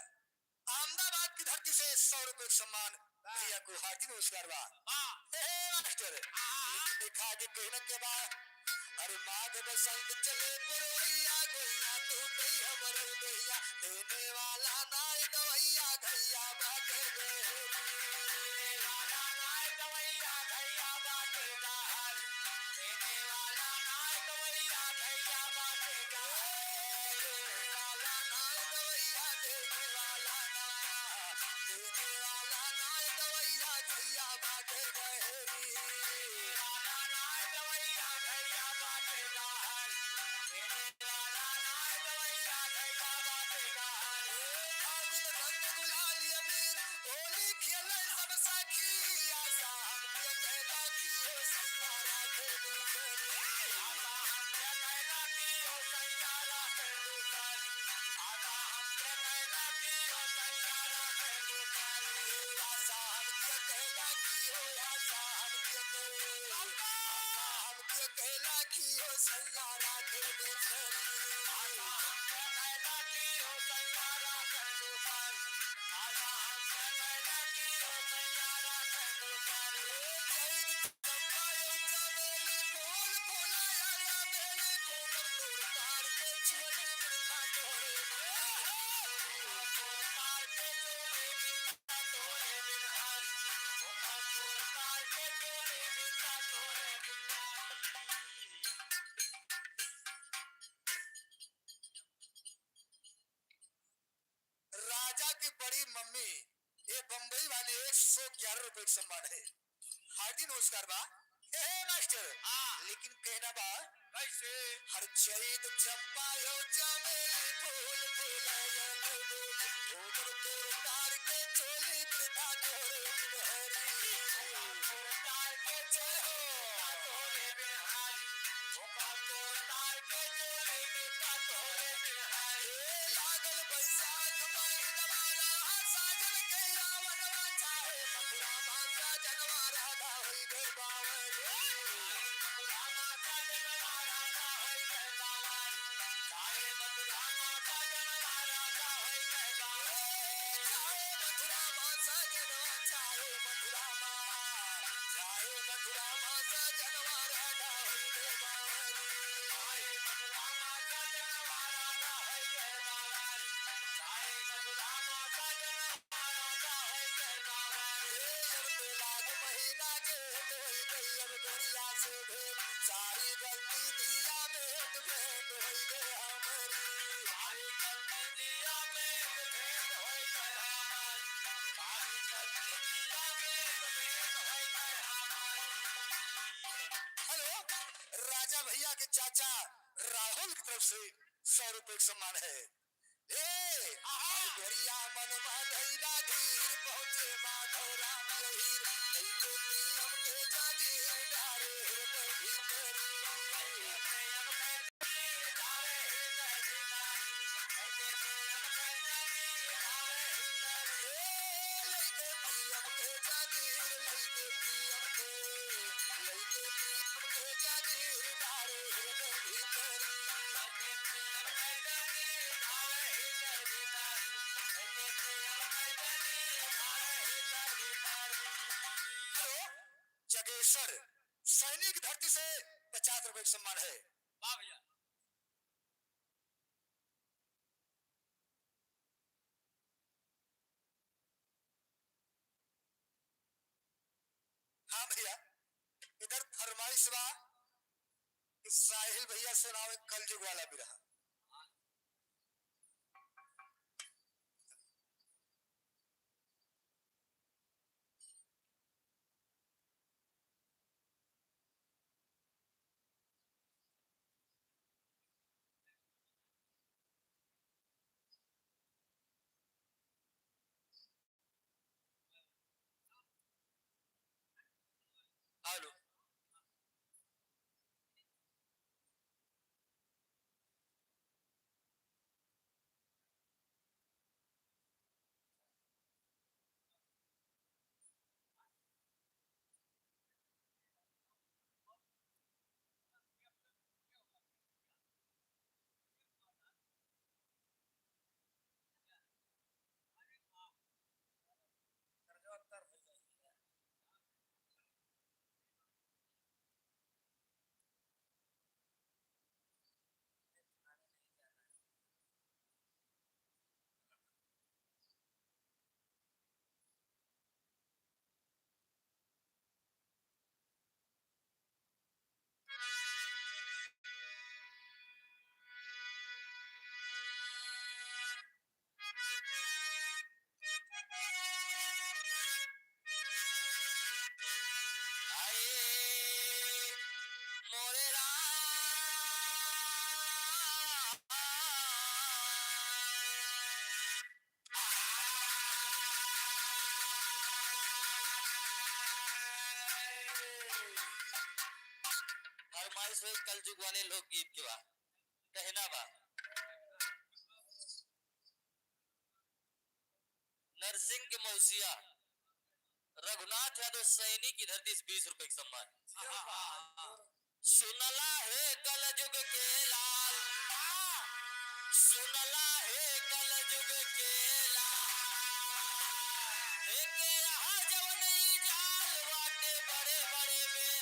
अहमदाबाद की धरती से सौ रुपए का सम्मान भैया को हार्दिक नमस्कार बा। वाह। हे, हे मास्टर, वाह। लिख लिखा के कहने के बाद, अरे माघ बसंत चले पुरवैया, गोइया तू गई हमर गैया, देने वाला नाय दवैया, घैया बाटे गए। देने वाला नाय दवैया, घैया बाटे गए। राजा की बड़ी मम्मी, ये बम्बई वाली, एक सौ ग्यारह रुपए का सम्मान है। हार्दिक नमस्कार बा। ए, ए, मास्टर, हाँ। लेकिन कहना बा, कैसे? हर चैत चंपा यो चमेली फूल फूलायल फूल, फूल तोर तार के चोली वृथा तोरे बिनहरी। तार के चोली वृथा तोरे बिनहरी। हेलो, राजा भैया के चाचा राहुल की तरफ से सौ रुपए का सम्मान है। ए, आहा। गोरिया मन मा धैला धीर, पहुँचे माधव राम यही, लइके पीएम के जागीर, डारे हृदय भीतर। हेलो, जगेश्वर सैनिक धरती से पचास रुपए का सम्मान है। वाह भैया। हाँ भैया, इधर फरमाइश बा कि साहिल भैया सुनावे कलजुग वाला बिरहा। हेलो। फरमाइश हो कलजुग वाले लोकगीत के बा, कहना बा। नरसिंह के मौसिया, रघुनाथ यादव सैनी की धरती से बीस रुपए के सम्मान। सुनला हे कलजुग के लाल, सुनला हे कलजुग के लाल, एके यहाँ जवन ई जाल बाटे बड़े बड़े में।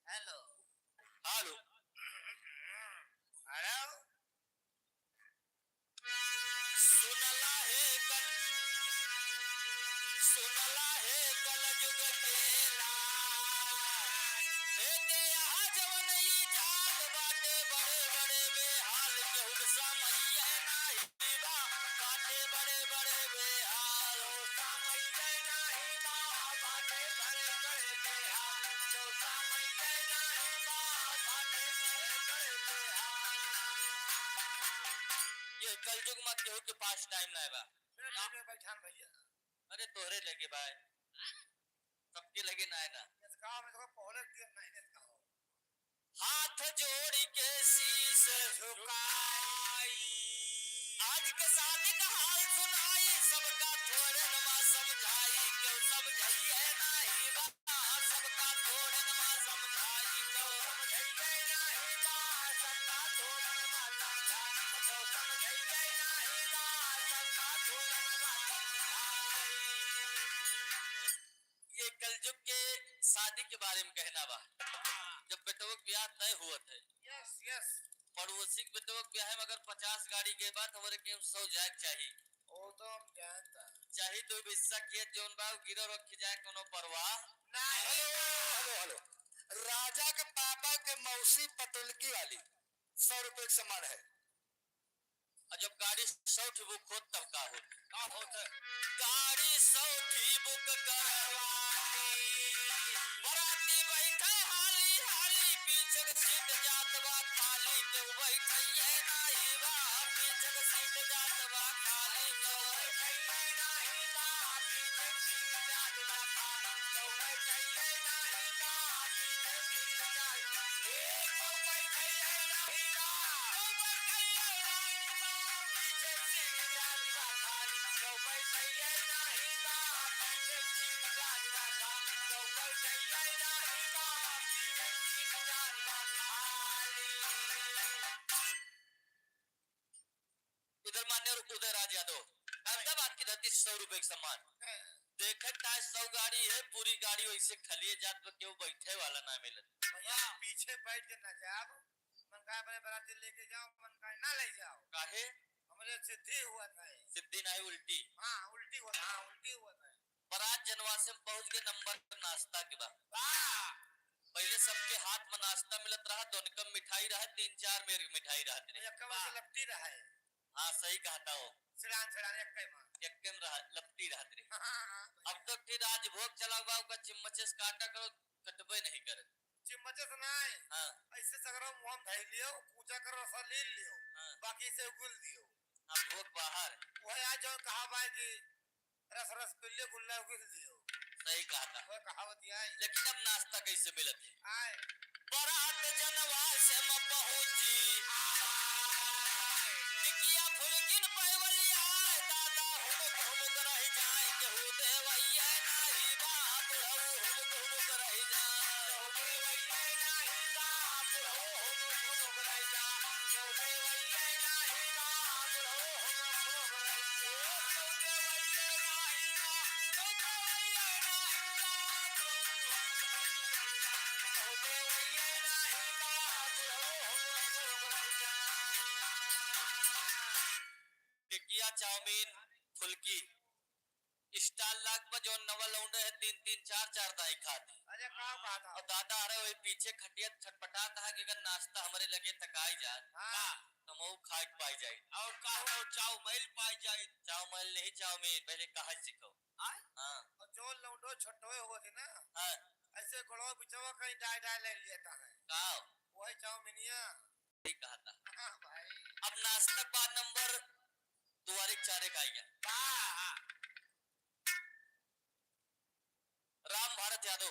हेलो। हेलो। हेलो। सुनला हे कल, सुनला हे कलजुग के लाल। हे के यहाँ जवन ई चाल बाटे बड़े बड़े बेहाल, केहू के समइये नाही बा, बाटे बड़े बड़े बेहाल। ये कलजुग मा केहू के पास टाइम नाय बा। ले, ले, ले, बैठान भैया। अरे तोहरे लगे बा, सबके लगे नाय ना। इसका हम इसको पहले के नहीं इसका हो। हाथ जोड़ि के शीश झुकाई। आज के शादी का हाल सुनाई, सबका थोड़े नमा समझाई, क्यों समझइए नाही बा, सबका थोड़े नमा समझाई, क्यों समझइए नाही बा, सबका थोड़े नमा समझाई, क्यों समझइए नाही बा, सबका थोड़े नमा समझाई। ये कलजुग के शादी के बारे में कहना बा। जब बेटवा के ब्याह तय हुआ थे, यस, यस। पड़ोसी के बेटवा के ब्याह में अगर पचास गाड़ी गए बा, तो हमरे के सौ जाए के चाही। वो तो हम जानता। चाही तो हिस्सा खेत जौन बा, वो गिरव रख जाए, कोनो परवाह। नहीं। Hello, hello, hello. राजा के पापा के मौसी पतुलकी वाली सौ रुपए के सामान है। और जब गाड़ी सौ ठी बुक होत, तब का होत? का होत है? गाड़ी सौ ठी बुक करवा दी। बराती बैठे हाली हाली, पीछे के सीट जात बा खाली, केहू बैठइए नाही बा, पीछे के सीट जात बा खाली, केहू बैठइए नाही बा, पीछे के सीट जात बा खाली, केहू बैठइए नाही बा, पीछे के सीट जात बा। इधर मान्य उदय राज यादव, अहमदाबाद की धरती से सौ रुपए के सम्मान। देखत ताय सौ गाड़ी है, पूरी गाड़ी वैसे खलिए जात, तो केहू बैठे वाला ना मिलत। भैया, पीछे बैठ के ना जाओ, मन का बड़े बराती लेके जाओ, मन का ना ले जाओ। काहे? हमरे सिद्धि हुआ था। सिद्धि नाही, उल्टी। हाँ, उल्टी हुआ था, हाँ, उल्टी हुआ था। बरात जनवासे में पहुंच के नंबर नाश्ता के बा। वाह! पहिले सबके हाथ में नाश्ता मिलत रहा, दोनकम मिठाई रहा, तीन चार मेर मिठाई रहत रही। एक कमर से लपटी रहा है। हाँ, सही कहता हो। सिड़ान, सिड़ान, एक कई माँ। एक कम रहा, लपटी रहत रही। हाँ, हाँ, हाँ। अब तो फिर राजभोग चला बा, ओका चिम्मचे से काटा करो, कटबे नहीं करे। चिम्मचे से नहीं। हाँ। ऐसे सगरो मुँह में धई लियो, कूचा करो, रसा ले लियो। हाँ। बाकी से उगुल दियो। हाँ, भोग बाहर। वह आज जो कहा बा कि रस रस पी लियो, गुल्ला उगुल दियो। सही कहा था। वह कहावत ही आई। लेकिन अब नाश्ता कैसे मिलत है? आए। बरात जनवासे में पहुंची। टिकिया फुलकिन पैवलिया, दादा हुमुक हुमुक रह जाए, केहू देवैया नाही बा, बुढ़ऊ हुमुक हुमुक रह जाए। टिकिया, चाउमीन, फुल्की, stall लाग बा, जौन नवा लौंडे है, तीन तीन चार चार दाई खात है। अरे, का बात है? और दादा, अरे, वही पीछे खटिया छटपटात है कि अगर नाश्ता हमरे लगे तकाई जात, हाँ। तो मऊ खाए के पाई जाई। और का हो, चाउमीन पाई जाई। चाउमीन नहीं, चाउमीन, पहले कहा सीखो। आय? हाँ। और जो लौंडो छोटो होत है ना, हाँ। ऐसे गोड़वा बिचवा कहीं डाय डाय ले लेता है। का? वही चाउमीनिया। ठीक कहा था। हाँ भाई। अब नाश्ता के बाद नंबर दुआरे के चारे का आइया। वाह। राम भारत यादव,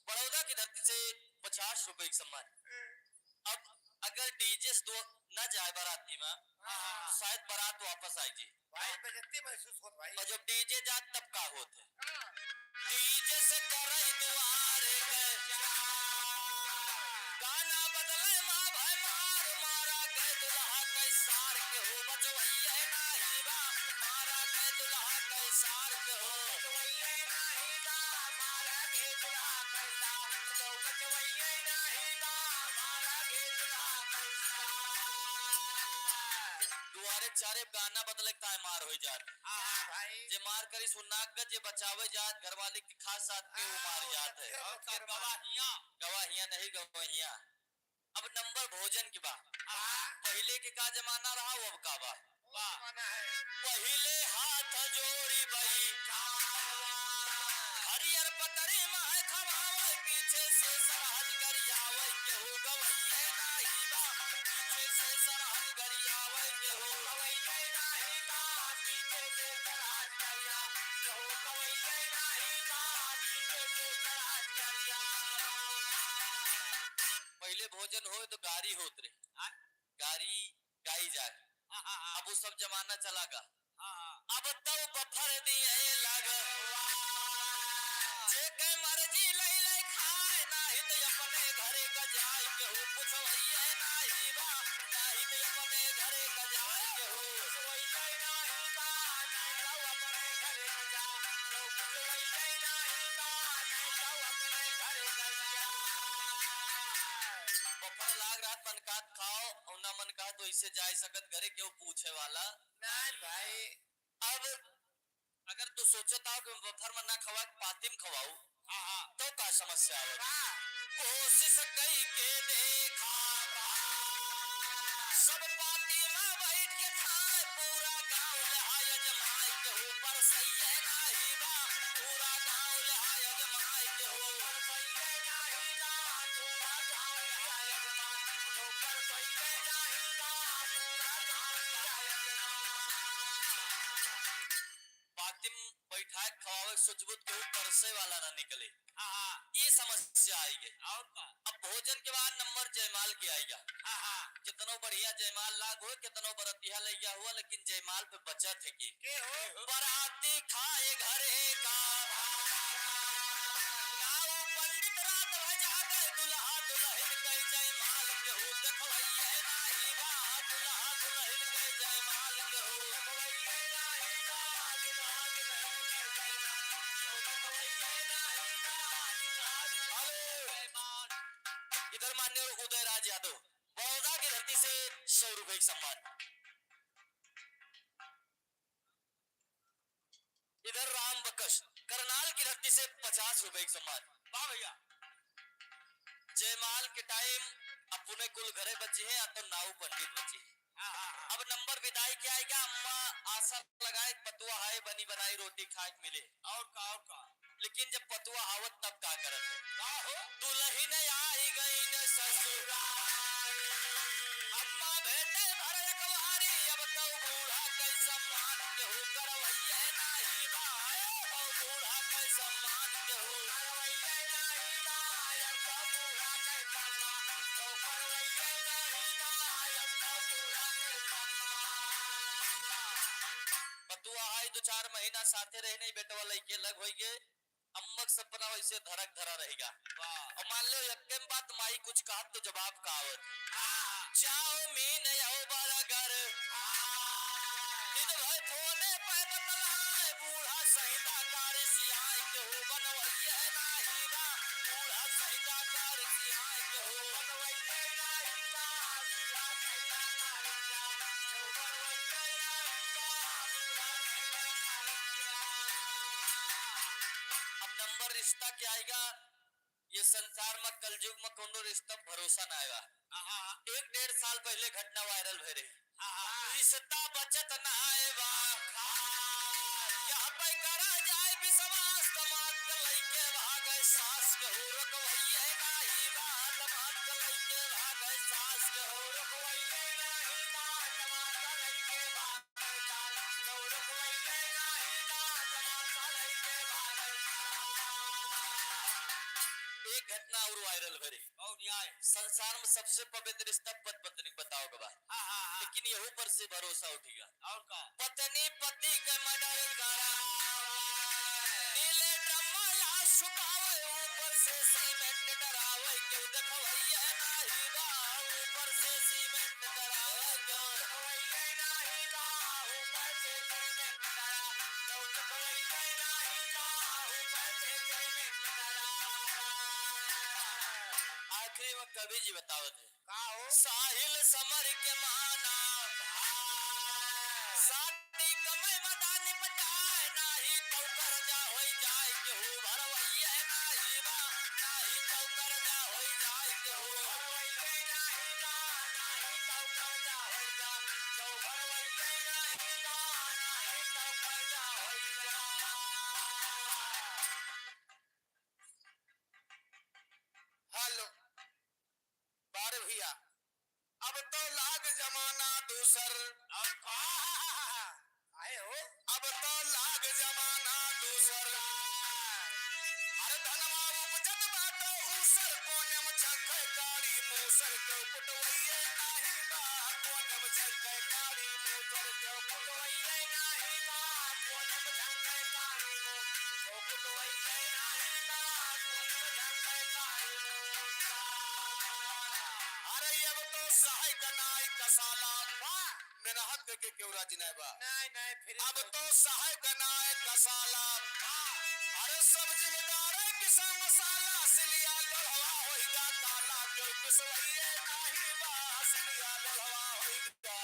बड़ौदा की धरती से पचास रुपए के सम्मान। अब अगर डीजे से दो न जाए बाराती में, हाँ। तो शायद बारात वापस आई जी। भाई, बेइज्जती महसूस होत भाई। और जब डीजे जात, तब का होत है? हाँ। डीजे से करे दुआरे के गाना बदले माँ भाई मार, मारा के दुल्हा के सार के हो, बचवैया नाही बा, मारा के दुल्हा के सार के हो। बचवैया नाही बा, मारा के दुल्हा के सार के हो, बचवैया नाही बा, मारा के दुल्हा के सार। दुआरे चारे गाना बदले ताय मार हो जात। हाँ भाई। जे मार करी सुनाक गत, जे बचावे जात, घरवाली के खास साथ पे वो मार जात है। और का गवाहियाँ? गवाहियाँ नहीं, गवाहियाँ। अब नंबर भोजन की बा। हाँ। पहिले के का जमाना रहा, वो अब का बा? वाह। पहिले हाथ जोड़ी बैठा, हरियर पतरी माय खवावे, पीछे से सरहज गरियावे, केहू गवैये नाही बा, पीछे से सरहज गरियावे, केहू गवैये नाही बा, पीछे से सरहज गरियावे, केहू गवैये नाही बा, पीछे से सरहज गरियावे। पहिले भोजन होए तो गारी होत रहे। हाँ। गारी गाई जाए। हाँ, हाँ, हाँ। अब वो सब जमाना चला गा। हाँ, हाँ। अब तो बफर दिए लाग। जेके मर्जी लई लई खाए, नाही तो अपने घरे का जाए, केहू पूछवइये नाही बा, नाही तो अपने घरे का जाए, केहू पूछवइये नाही बा, नाही तो अपने घरे का जाए, केहू पूछवइये नाही बा, नाही तो अपने घरे का जाए। बफर लाग रहत, मन कहत खाओ, और ना मन कहत वैसे जाए सकत घरे, केहू पूछे वाला नाहीं भाई। अब अगर तू सोचत हो कि बफर में ना खवाए, पाती में खवाऊ, हाँ, हाँ। तो का समस्या आवत? हाँ। कोशिश कई के देखा, सब पाती में बैठ के खाए, पूरा गाँव लहाय अजमाए, केहू परसइये नाही बा, पूरा गाँव लहाय अजमाए, केहू परसइये नाही बा, पूरा गाँव लहाय अजमाए, केहू परसइये नाही बा, पूरा गाँव लहाय अजमाए। पाती में बैठाए के खवावे के सोचबू त केहू परसे वाला ना निकले। हाँ, हाँ। ई समस्या आई गई। और का? अब भोजन के बाद नंबर जयमाल के आई गा। हाँ, हाँ। कितनो बढ़िया जयमाल लाग हो, कितनो बरतिया लइया हुआ, लेकिन जयमाल पे बचत है कि के हो? बराती खाए घरे का। गाँव पंडित रात भर जागे, दुल्हा दुल्हन के जयमाल केहू देखवइये नाही बा, दुल्हा दुल्हन के जयमाल केहू देखवइये नाही बा, दुल्हा दुल्हन के जयमाल केहू देखवइये नाही बा, दुल्हा दुल्हन के जयमाल। इधर माननीय उदयराज यादव, बड़ौदा की धरती से सौ रुपए की सम्मान। इधर राम बकश, करनाल की धरती से पचास रुपए की सम्मान। वाह भैया। जयमाल के टाइम अपने कुल घरे बची है या तो नाऊ पंडित बची है। हाँ, हाँ, हाँ। अब नंबर विदाई के आएगा, अम्मा आशा लगाए पतुआ हाय बनी बनाई रोटी खाए के मिले। और का, और का। लेकिन जब पतुआ आवत तब का करत है? का हो? दुलहिन आई गई न ससुराल। अम्मा भेटे भर अकवारी, अब तो बूढ़ा कै सम्मान केहू करवइये नाही बा। अब तो बूढ़ा कै सम्मान केहू करवइये नाही बा। अब तो बूढ़ा कै सम्मान, तो करवइये नाही बा। अब तो बूढ़ा कै सम्मान। पतुआ आई दो चार महीना साथे रहे नहीं, बेटवा लइके लग होइगे। अम्मक सपना वैसे धरक धरा रहेगा। वाह। और मान लो, यक्के में बात माई कुछ कहा तो जवाब का आवत। चाउमीन यो बर्गर। दिन भर फोने पे बतलाए, बूढ़ा सहिता कार सियाए केहू बनवइये नाही बा। बूढ़ा सहिता कार सियाए केहू बनवइये नाही बा। बूढ़ा सहिता कार सियाए केहू बनवइये नाही बा। बूढ़ा सहिता कार सियाए। अब नंबर रिश्ता के आइगा, ये संसार में कलयुग में कौनो रिश्ता भरोसा ना आएगा। हाँ, हाँ। एक डेढ़ साल पहले घटना वायरल भय रही। हाँ, हाँ। रिश्ता बचत ना आएगा। हाँ। यहाँ पे करा जाए विश्वास, दामाद के लइके भागे सास केहू रोकवइये नाही बा। दामाद के लइके भागे सास केहू रोकवइये नाही बा। दामाद के लइके भागे एक घटना और वायरल भय रही। और न्याय। संसार में सबसे पवित्र रिश्ता पति पत्नी बताओ के बाद। हाँ, हाँ, हाँ। लेकिन यहू पर से भरोसा उठिगा। और का? पत्नी पति के मर्डर करा। नीले ड्रम में लाश छुपावे, ऊपर से सीमेंट डरावे, केहू देखवइये नाही बा, ऊपर से सीमेंट डरावे, केहू देखवइये नाही बा, ऊपर से सीमेंट डरावे, केहू देखवइये नाही बा, ऊपर से सीमेंट डरावे। आखिरी में कवि जी बतावत है, का हो? साहिल समर के माना। शादी कमई मदानी पटाए, नाही तौ कर्जा होई जाए केहू भरवइये नाही बा, नाही तौ कर्जा होई जाए केहू भरवइये नाही बा, नाही तौ कर्जा होई जाए केहू भरवइये नाही बा, नाही तौ कर्जा होई जाए। हेलो। बारे भैया, अब तो लाग जमाना दूसर। और का? आए हो? अब तो लाग जमाना दूसर। अरे धनवा उपजत बाटे ऊसर, कोने में छक्के काली मूसर। सर के कुटवैये नाही बा, कोनम झंडे कारी मोटर के कुटवैये नाही बा, कोनम झंडे कारी मोटर के कुटवैये नाही बा, कोनम झंडे कारी मोटर। अरे अब तो सहाय गनाई कसाला, वाह! मेहनत के केहू राजी नाय बा। नाय, नाय, फिर अब तो तो साहेब का नाय कसाला। अरे सब जिम्मेदार है पिसा मसाला, सिलिया लोढ़वा होई गा काला, कोई पिसवैये नाही बा, सिलिया लोढ़वा होई गा।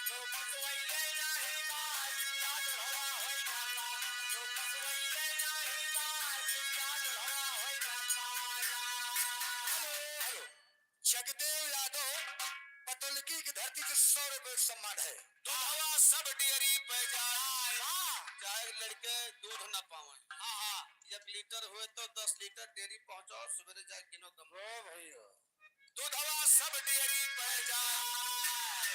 तो पिसवैये नाही बा, सिलिया लोढ़वा होई गा काला, तो पिसवैये नाही बा, सिलिया लोढ़वा होई गा काला। Hello, hello. जगदेव यादव पटोलकी की धरती के सौ रुपए का सम्मान है। दूधवा सब डेयरी पे जाए। हाँ। चाहे लड़के दूध न पावे। हाँ, हाँ। एक लीटर हुए तो दस लीटर डेयरी पहुंचाओ, सवेरे जाए किनो कम। ओ भैया। दूधवा सब डेयरी पे जाए।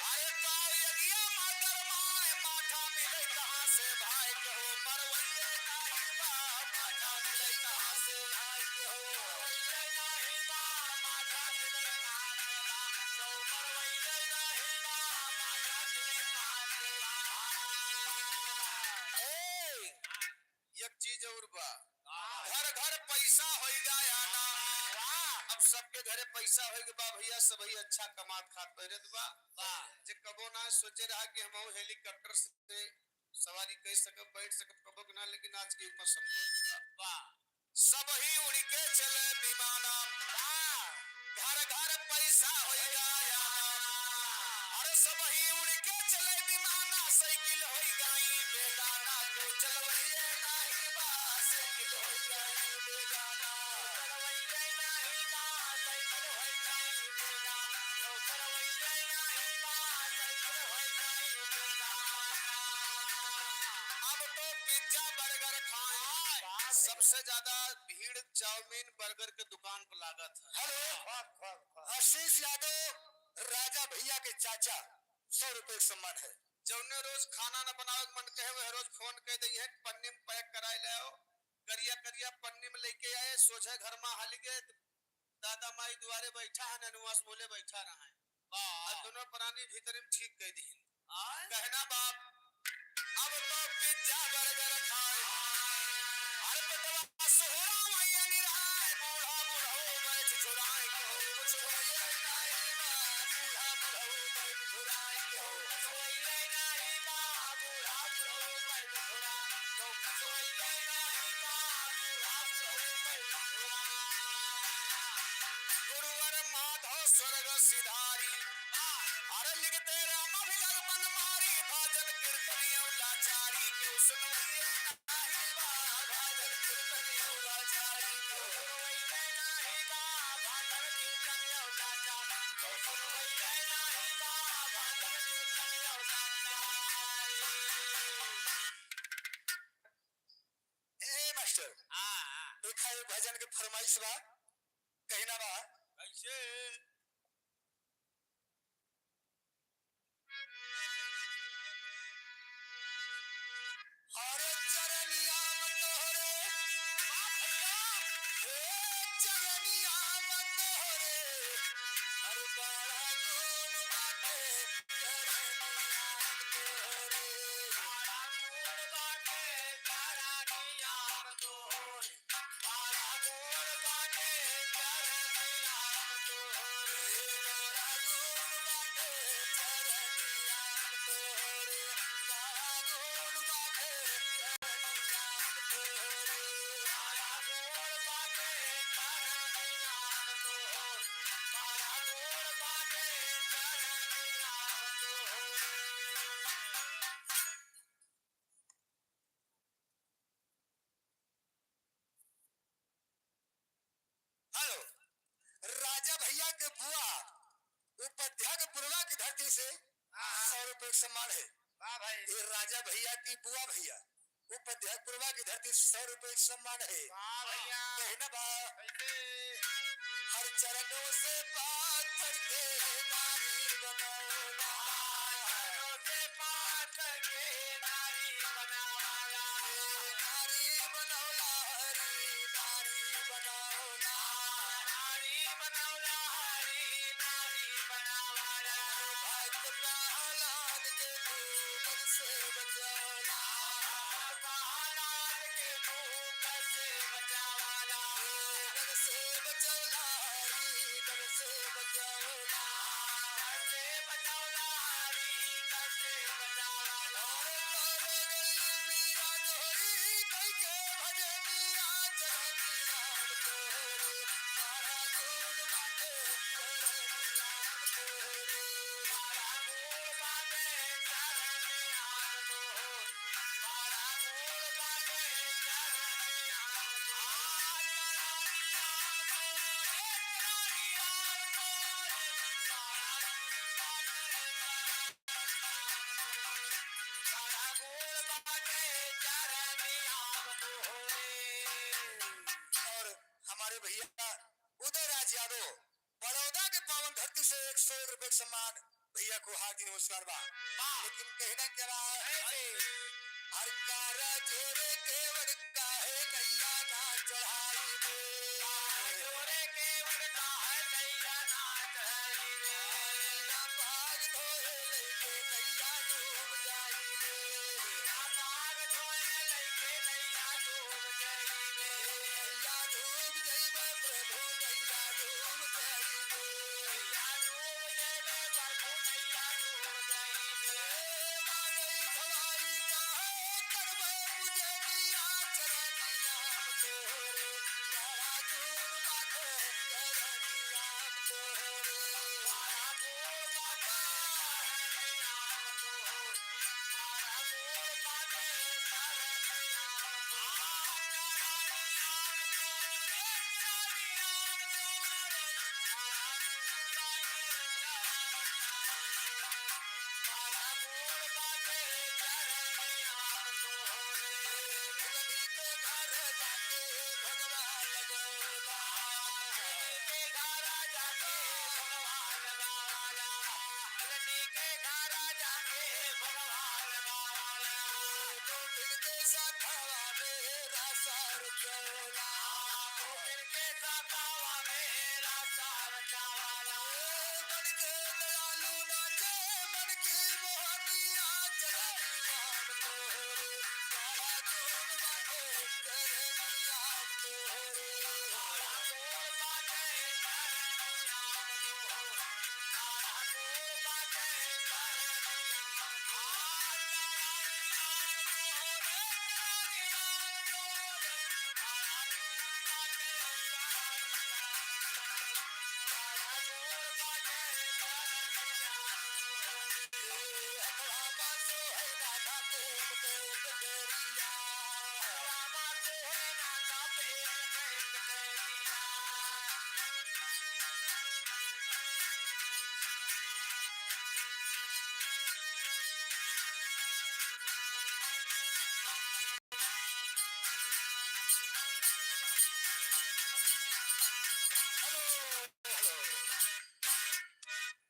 अरे काव यगिया मातर माए, माठा मिले कहाँ से भाई, केहू मरवैये नाही बा, माठा मिले कहाँ से भाई, केहू मरवैये नाही बा, माठा मिले कहाँ से भाई, केहू मरवैये नाही बा, माठा मिले कहाँ से भाई। ए, एक चीज और बा। वाह। घर घर पैसा होई गा आना। वाह। अब सबके घरे पैसा होई गा बा भैया, सबही अच्छा कमात खात पहिरत बा। वाह। जे कबो ना सोचे रहा कि हमहू हेलीकॉप्टर से सवारी कर सकब, बैठ सकब, कबो के ना, लेकिन आज के युग में संभव है। वाह। सबही उड़ के चले विमाना। वाह। घर घर पैसा होई गा आना। अरे सबही उड़ के चले विमाना, साइकिल होई गाई बेगाना, तो चलवैये नाही बा, साइकिल होई गाई बेगाना। चलवैये नाही बा, साइकिल होई गाई बेगाना, तो चलवैये नाही बा, साइकिल होई गाई बेगाना। अब तो पिज्जा बर्गर खाए, सबसे ज्यादा भीड़ चाउमीन बर्गर के दुकान पर लागत है। हेलो, आशीष यादव, राजा भैया के चाचा, सौ रुपए का सम्मान है। जौने रोज खाना न बनावे के मन कहे, वह रोज फोन कह दई है, "पन्नी में पैक कराए ले आओ।" करिया करिया पन्नी में लेके आए, सोझे घर में हाली गए, दादा माई दुआरे बैठा है, ननुआ से बोले बैठा रहा है। वाह। और दोनों प्राणी भीतर में ठीक कह दी। आय। कहना बाप, अब तो पिज्जा बर्गर खाए। अरे पेटवा सोहरा मैया निराय, बूढ़ा बुढ़ऊ बैठ छुराए के हो, कुछ होइए नाही बा, बूढ़ा बुढ़ऊ बैठ छुराए के हो, कुछ होइए नाही बा, बूढ़ा बुढ़ऊ बैठ छुराए के हो, कुछ होइए नाही बा, बूढ़ा बुढ़ऊ बैठ छुराए। गुरुवर माधव स्वर्ग सिधारी, अरे लिखते राम अभिलग मन मारी, भजन कीर्तन और लाचारी के सुनवैये नाही बा, भजन कीर्तन और लाचारी के सुनवैये नाही बा, भजन कीर्तन और लाचारी के सुनवैये नाही बा, भजन कीर्तन और लाचारी। ए मास्टर, हाँ, हाँ। देखा, एक भजन के फरमाइश बा, कहना बा। कैसे? अरे चरनिया में तोहरे, हे चरनिया में तोहरे, अरे बड़ा गुण बाटे चरनिया में तोहरे, बड़ा गुण बाटे चरनिया में तोहरे। हेलो, राजा भैया के बुआ उपाध्याय के पुरवा की धरती से हाँ, हाँ। सौ रुपए का सम्मान है। वाह भाई। ये राजा भैया की बुआ भैया उपाध्याय पुरवा की धरती से सौ रुपए का सम्मान है। वाह भैया। कहना बा। कैसे? हर चरणों से पाथर के नारी बनौला। चरणों से पाथर के नारी बनौला। नारी बनौला हरी, नारी बनौला। नारी बनौला हरी, और हमारे भैया उदय राज यादव, बड़ौदा के पावन धरती से एक सौ एक रुपए के सम्मान, भैया को हार्दिक नमस्कार बा। वाह। लेकिन कहना क्या रहा है? कैसे? हर कारा जोरे केवड़ काहे नैया ना चढ़ाई दे। कारा जोरे केवड़ काहे नैया ना चढ़ाई दे। ना भाग धोए लेके नैया डूब जाई दे। ना भाग धोए लेके नैया डूब जाई दे। नैया डूब जइबे प्रभु, नैया डूब जइबे। नैया डूब जइबे प्रभु, नैया डूब जइबे। ए मानई भवाई काहे करबे पूजनिया चरनिया में तोहरे। तारा डूब बाटे चरनिया में तोहरे। तारा डूब बाटे चरनिया में तोहरे।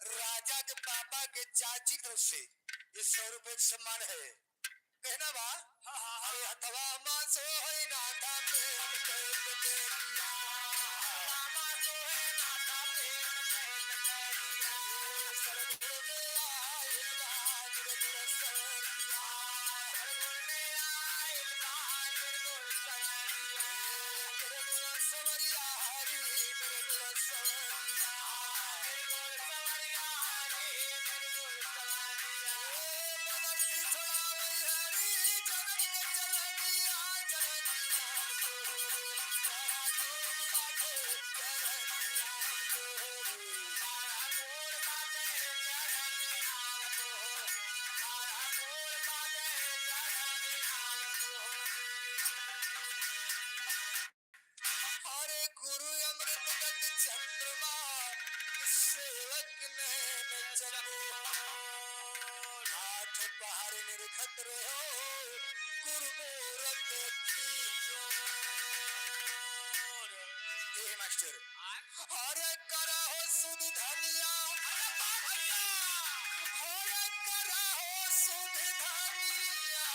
राजा के पापा के चाची की तरफ से ये सौ रुपए का सम्मान है। कहना बा, हाँ, हाँ, हाँ। अरे हथवा मा सोहे नाथा प्रेम के पुतरिया। हथवा मा सोहे नाथा प्रेम के पुतरिया। सरगुण में आइल बा निर्गुण सवरिया। सरगुण में आइल बा निर्गुण सवरिया। निर्गुण सवरिया हरि निर्गुण सवरिया। निर्गुण सवरिया हरि निर्गुण सवरिया। अरे गुरु अमृत गति चंद्रमा, सेवक नैन चकोर। आठ पहर निरखत रहो गुरु मूरत की ओर। ए मास्टर, अरे करा हो सुध धनिया, अरे करा हो सुध धनिया।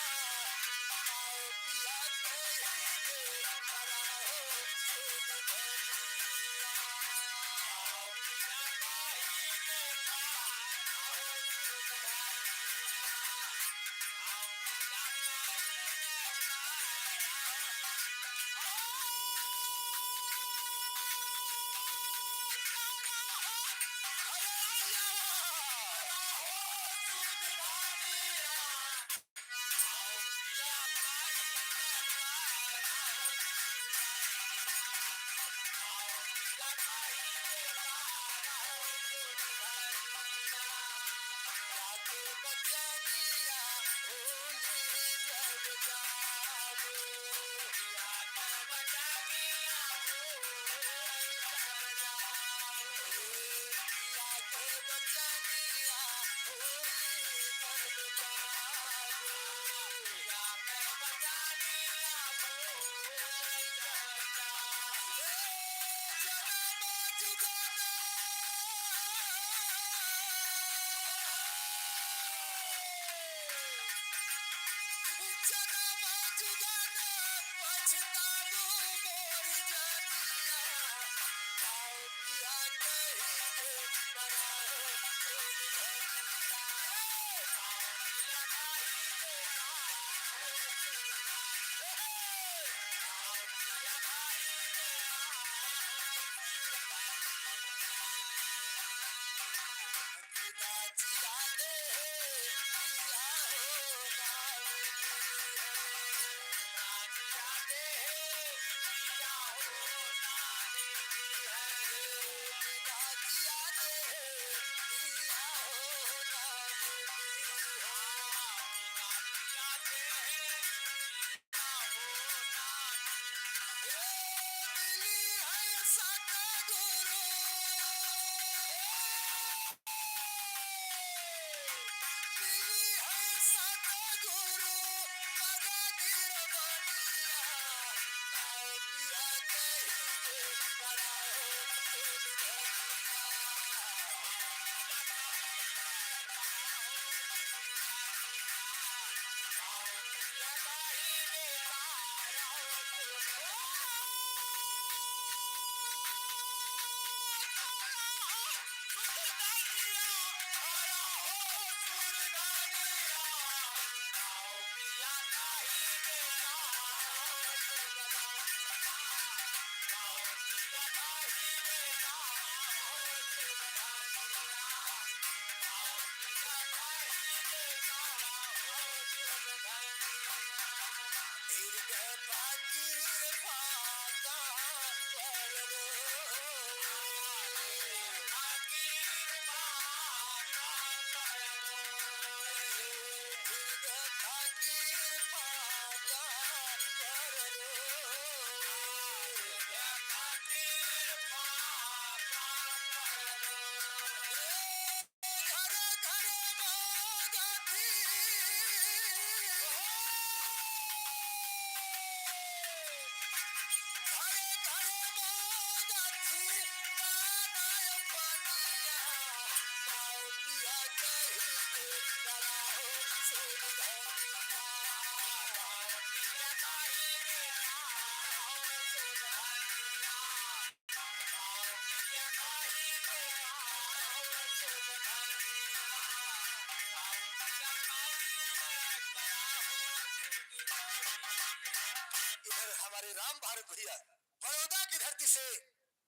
इधर हमारे राम भारत भैया बड़ौदा की धरती से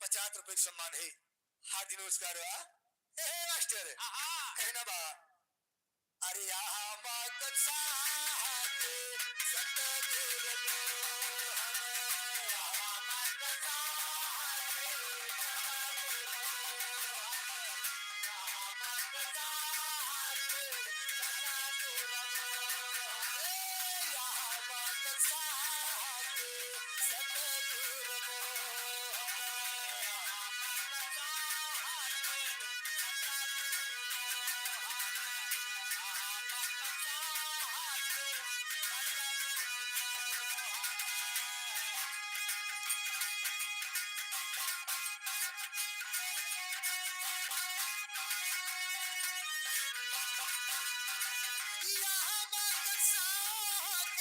पचास रुपए का सम्मान है, हार्दिक नमस्कार बा। ए, ए, मास्टर, आहा। कहना बा, अरे यहाँ मत साहब सतगुरु मोहन, यहाँ मत साहब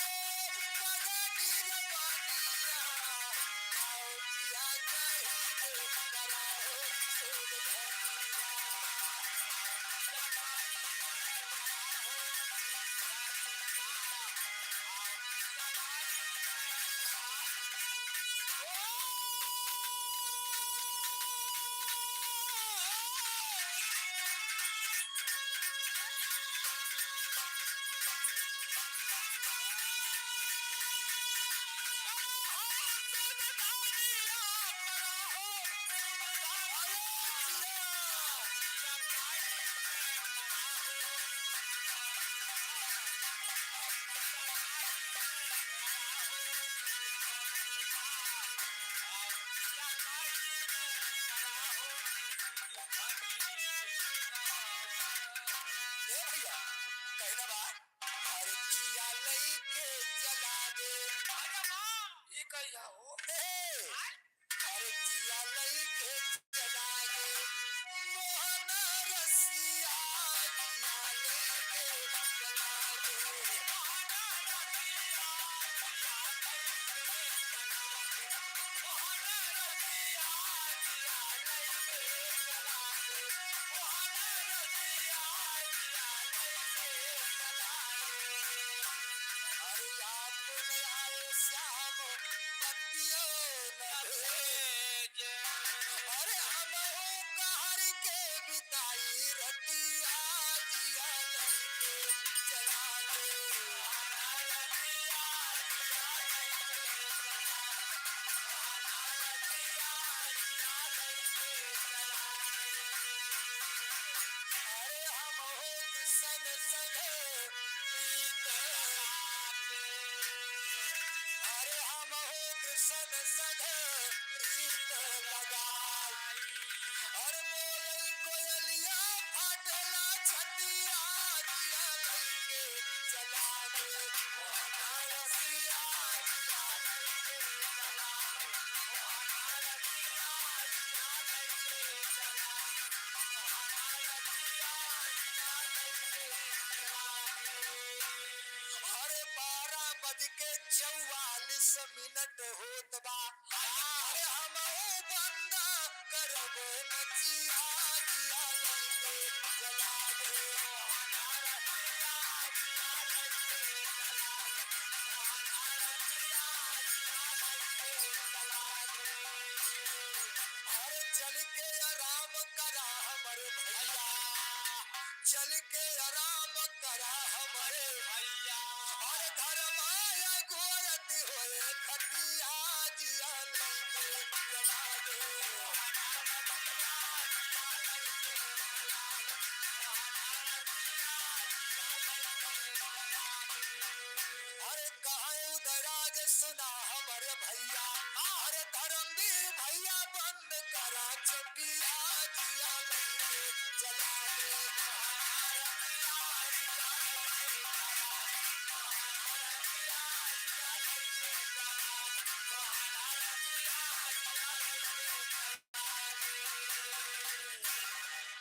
ए, अरे जिया लइके चला गे, मोहना रसिया, जिया लइके चला गे। अरे आप लाल श्याम बतियो न भेजे। अरे हमहू कहर के बिताई रतिया जिया लइके चला गे। अरे हम हो किसन संग प्रीत, अरे हम हो किसन संग प्रीत लगाई। अरे बोले कोयलिया फाटेला छतिया, जिया लइके चला गे। अरे बारह बज के चौवालीस मिनट होत बा। अरे हम बंद करबो नचिया, जिया लइके चला गे। अरे चल के आराम करा हमरे भइया, चल के आराम करा हमरे भइया। अरे धर्माया गोरत होए खटिया जिया लइके चला गे। अरे कहाँ उदराज सुना हमरे भइया, अरे धर्मवीर भइया बंद करा चटिया जिया लइके चला गे।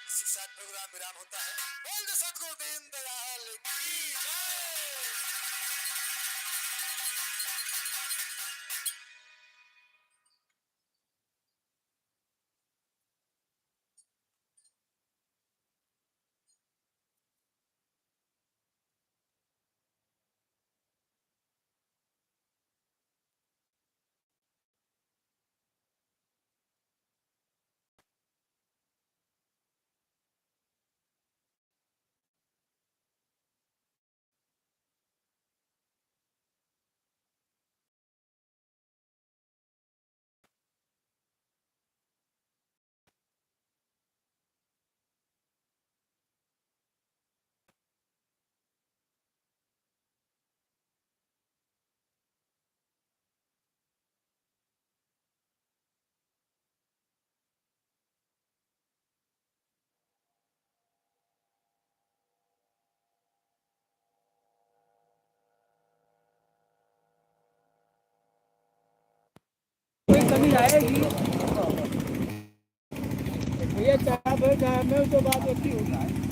इसके साथ प्रोग्राम विराम होता है। बोल दो सतगुरु दीनदयाल की जय। कोई कमी आएगी? भैया, चाहे भाई, चाहे मैं, तो बात होती होगी।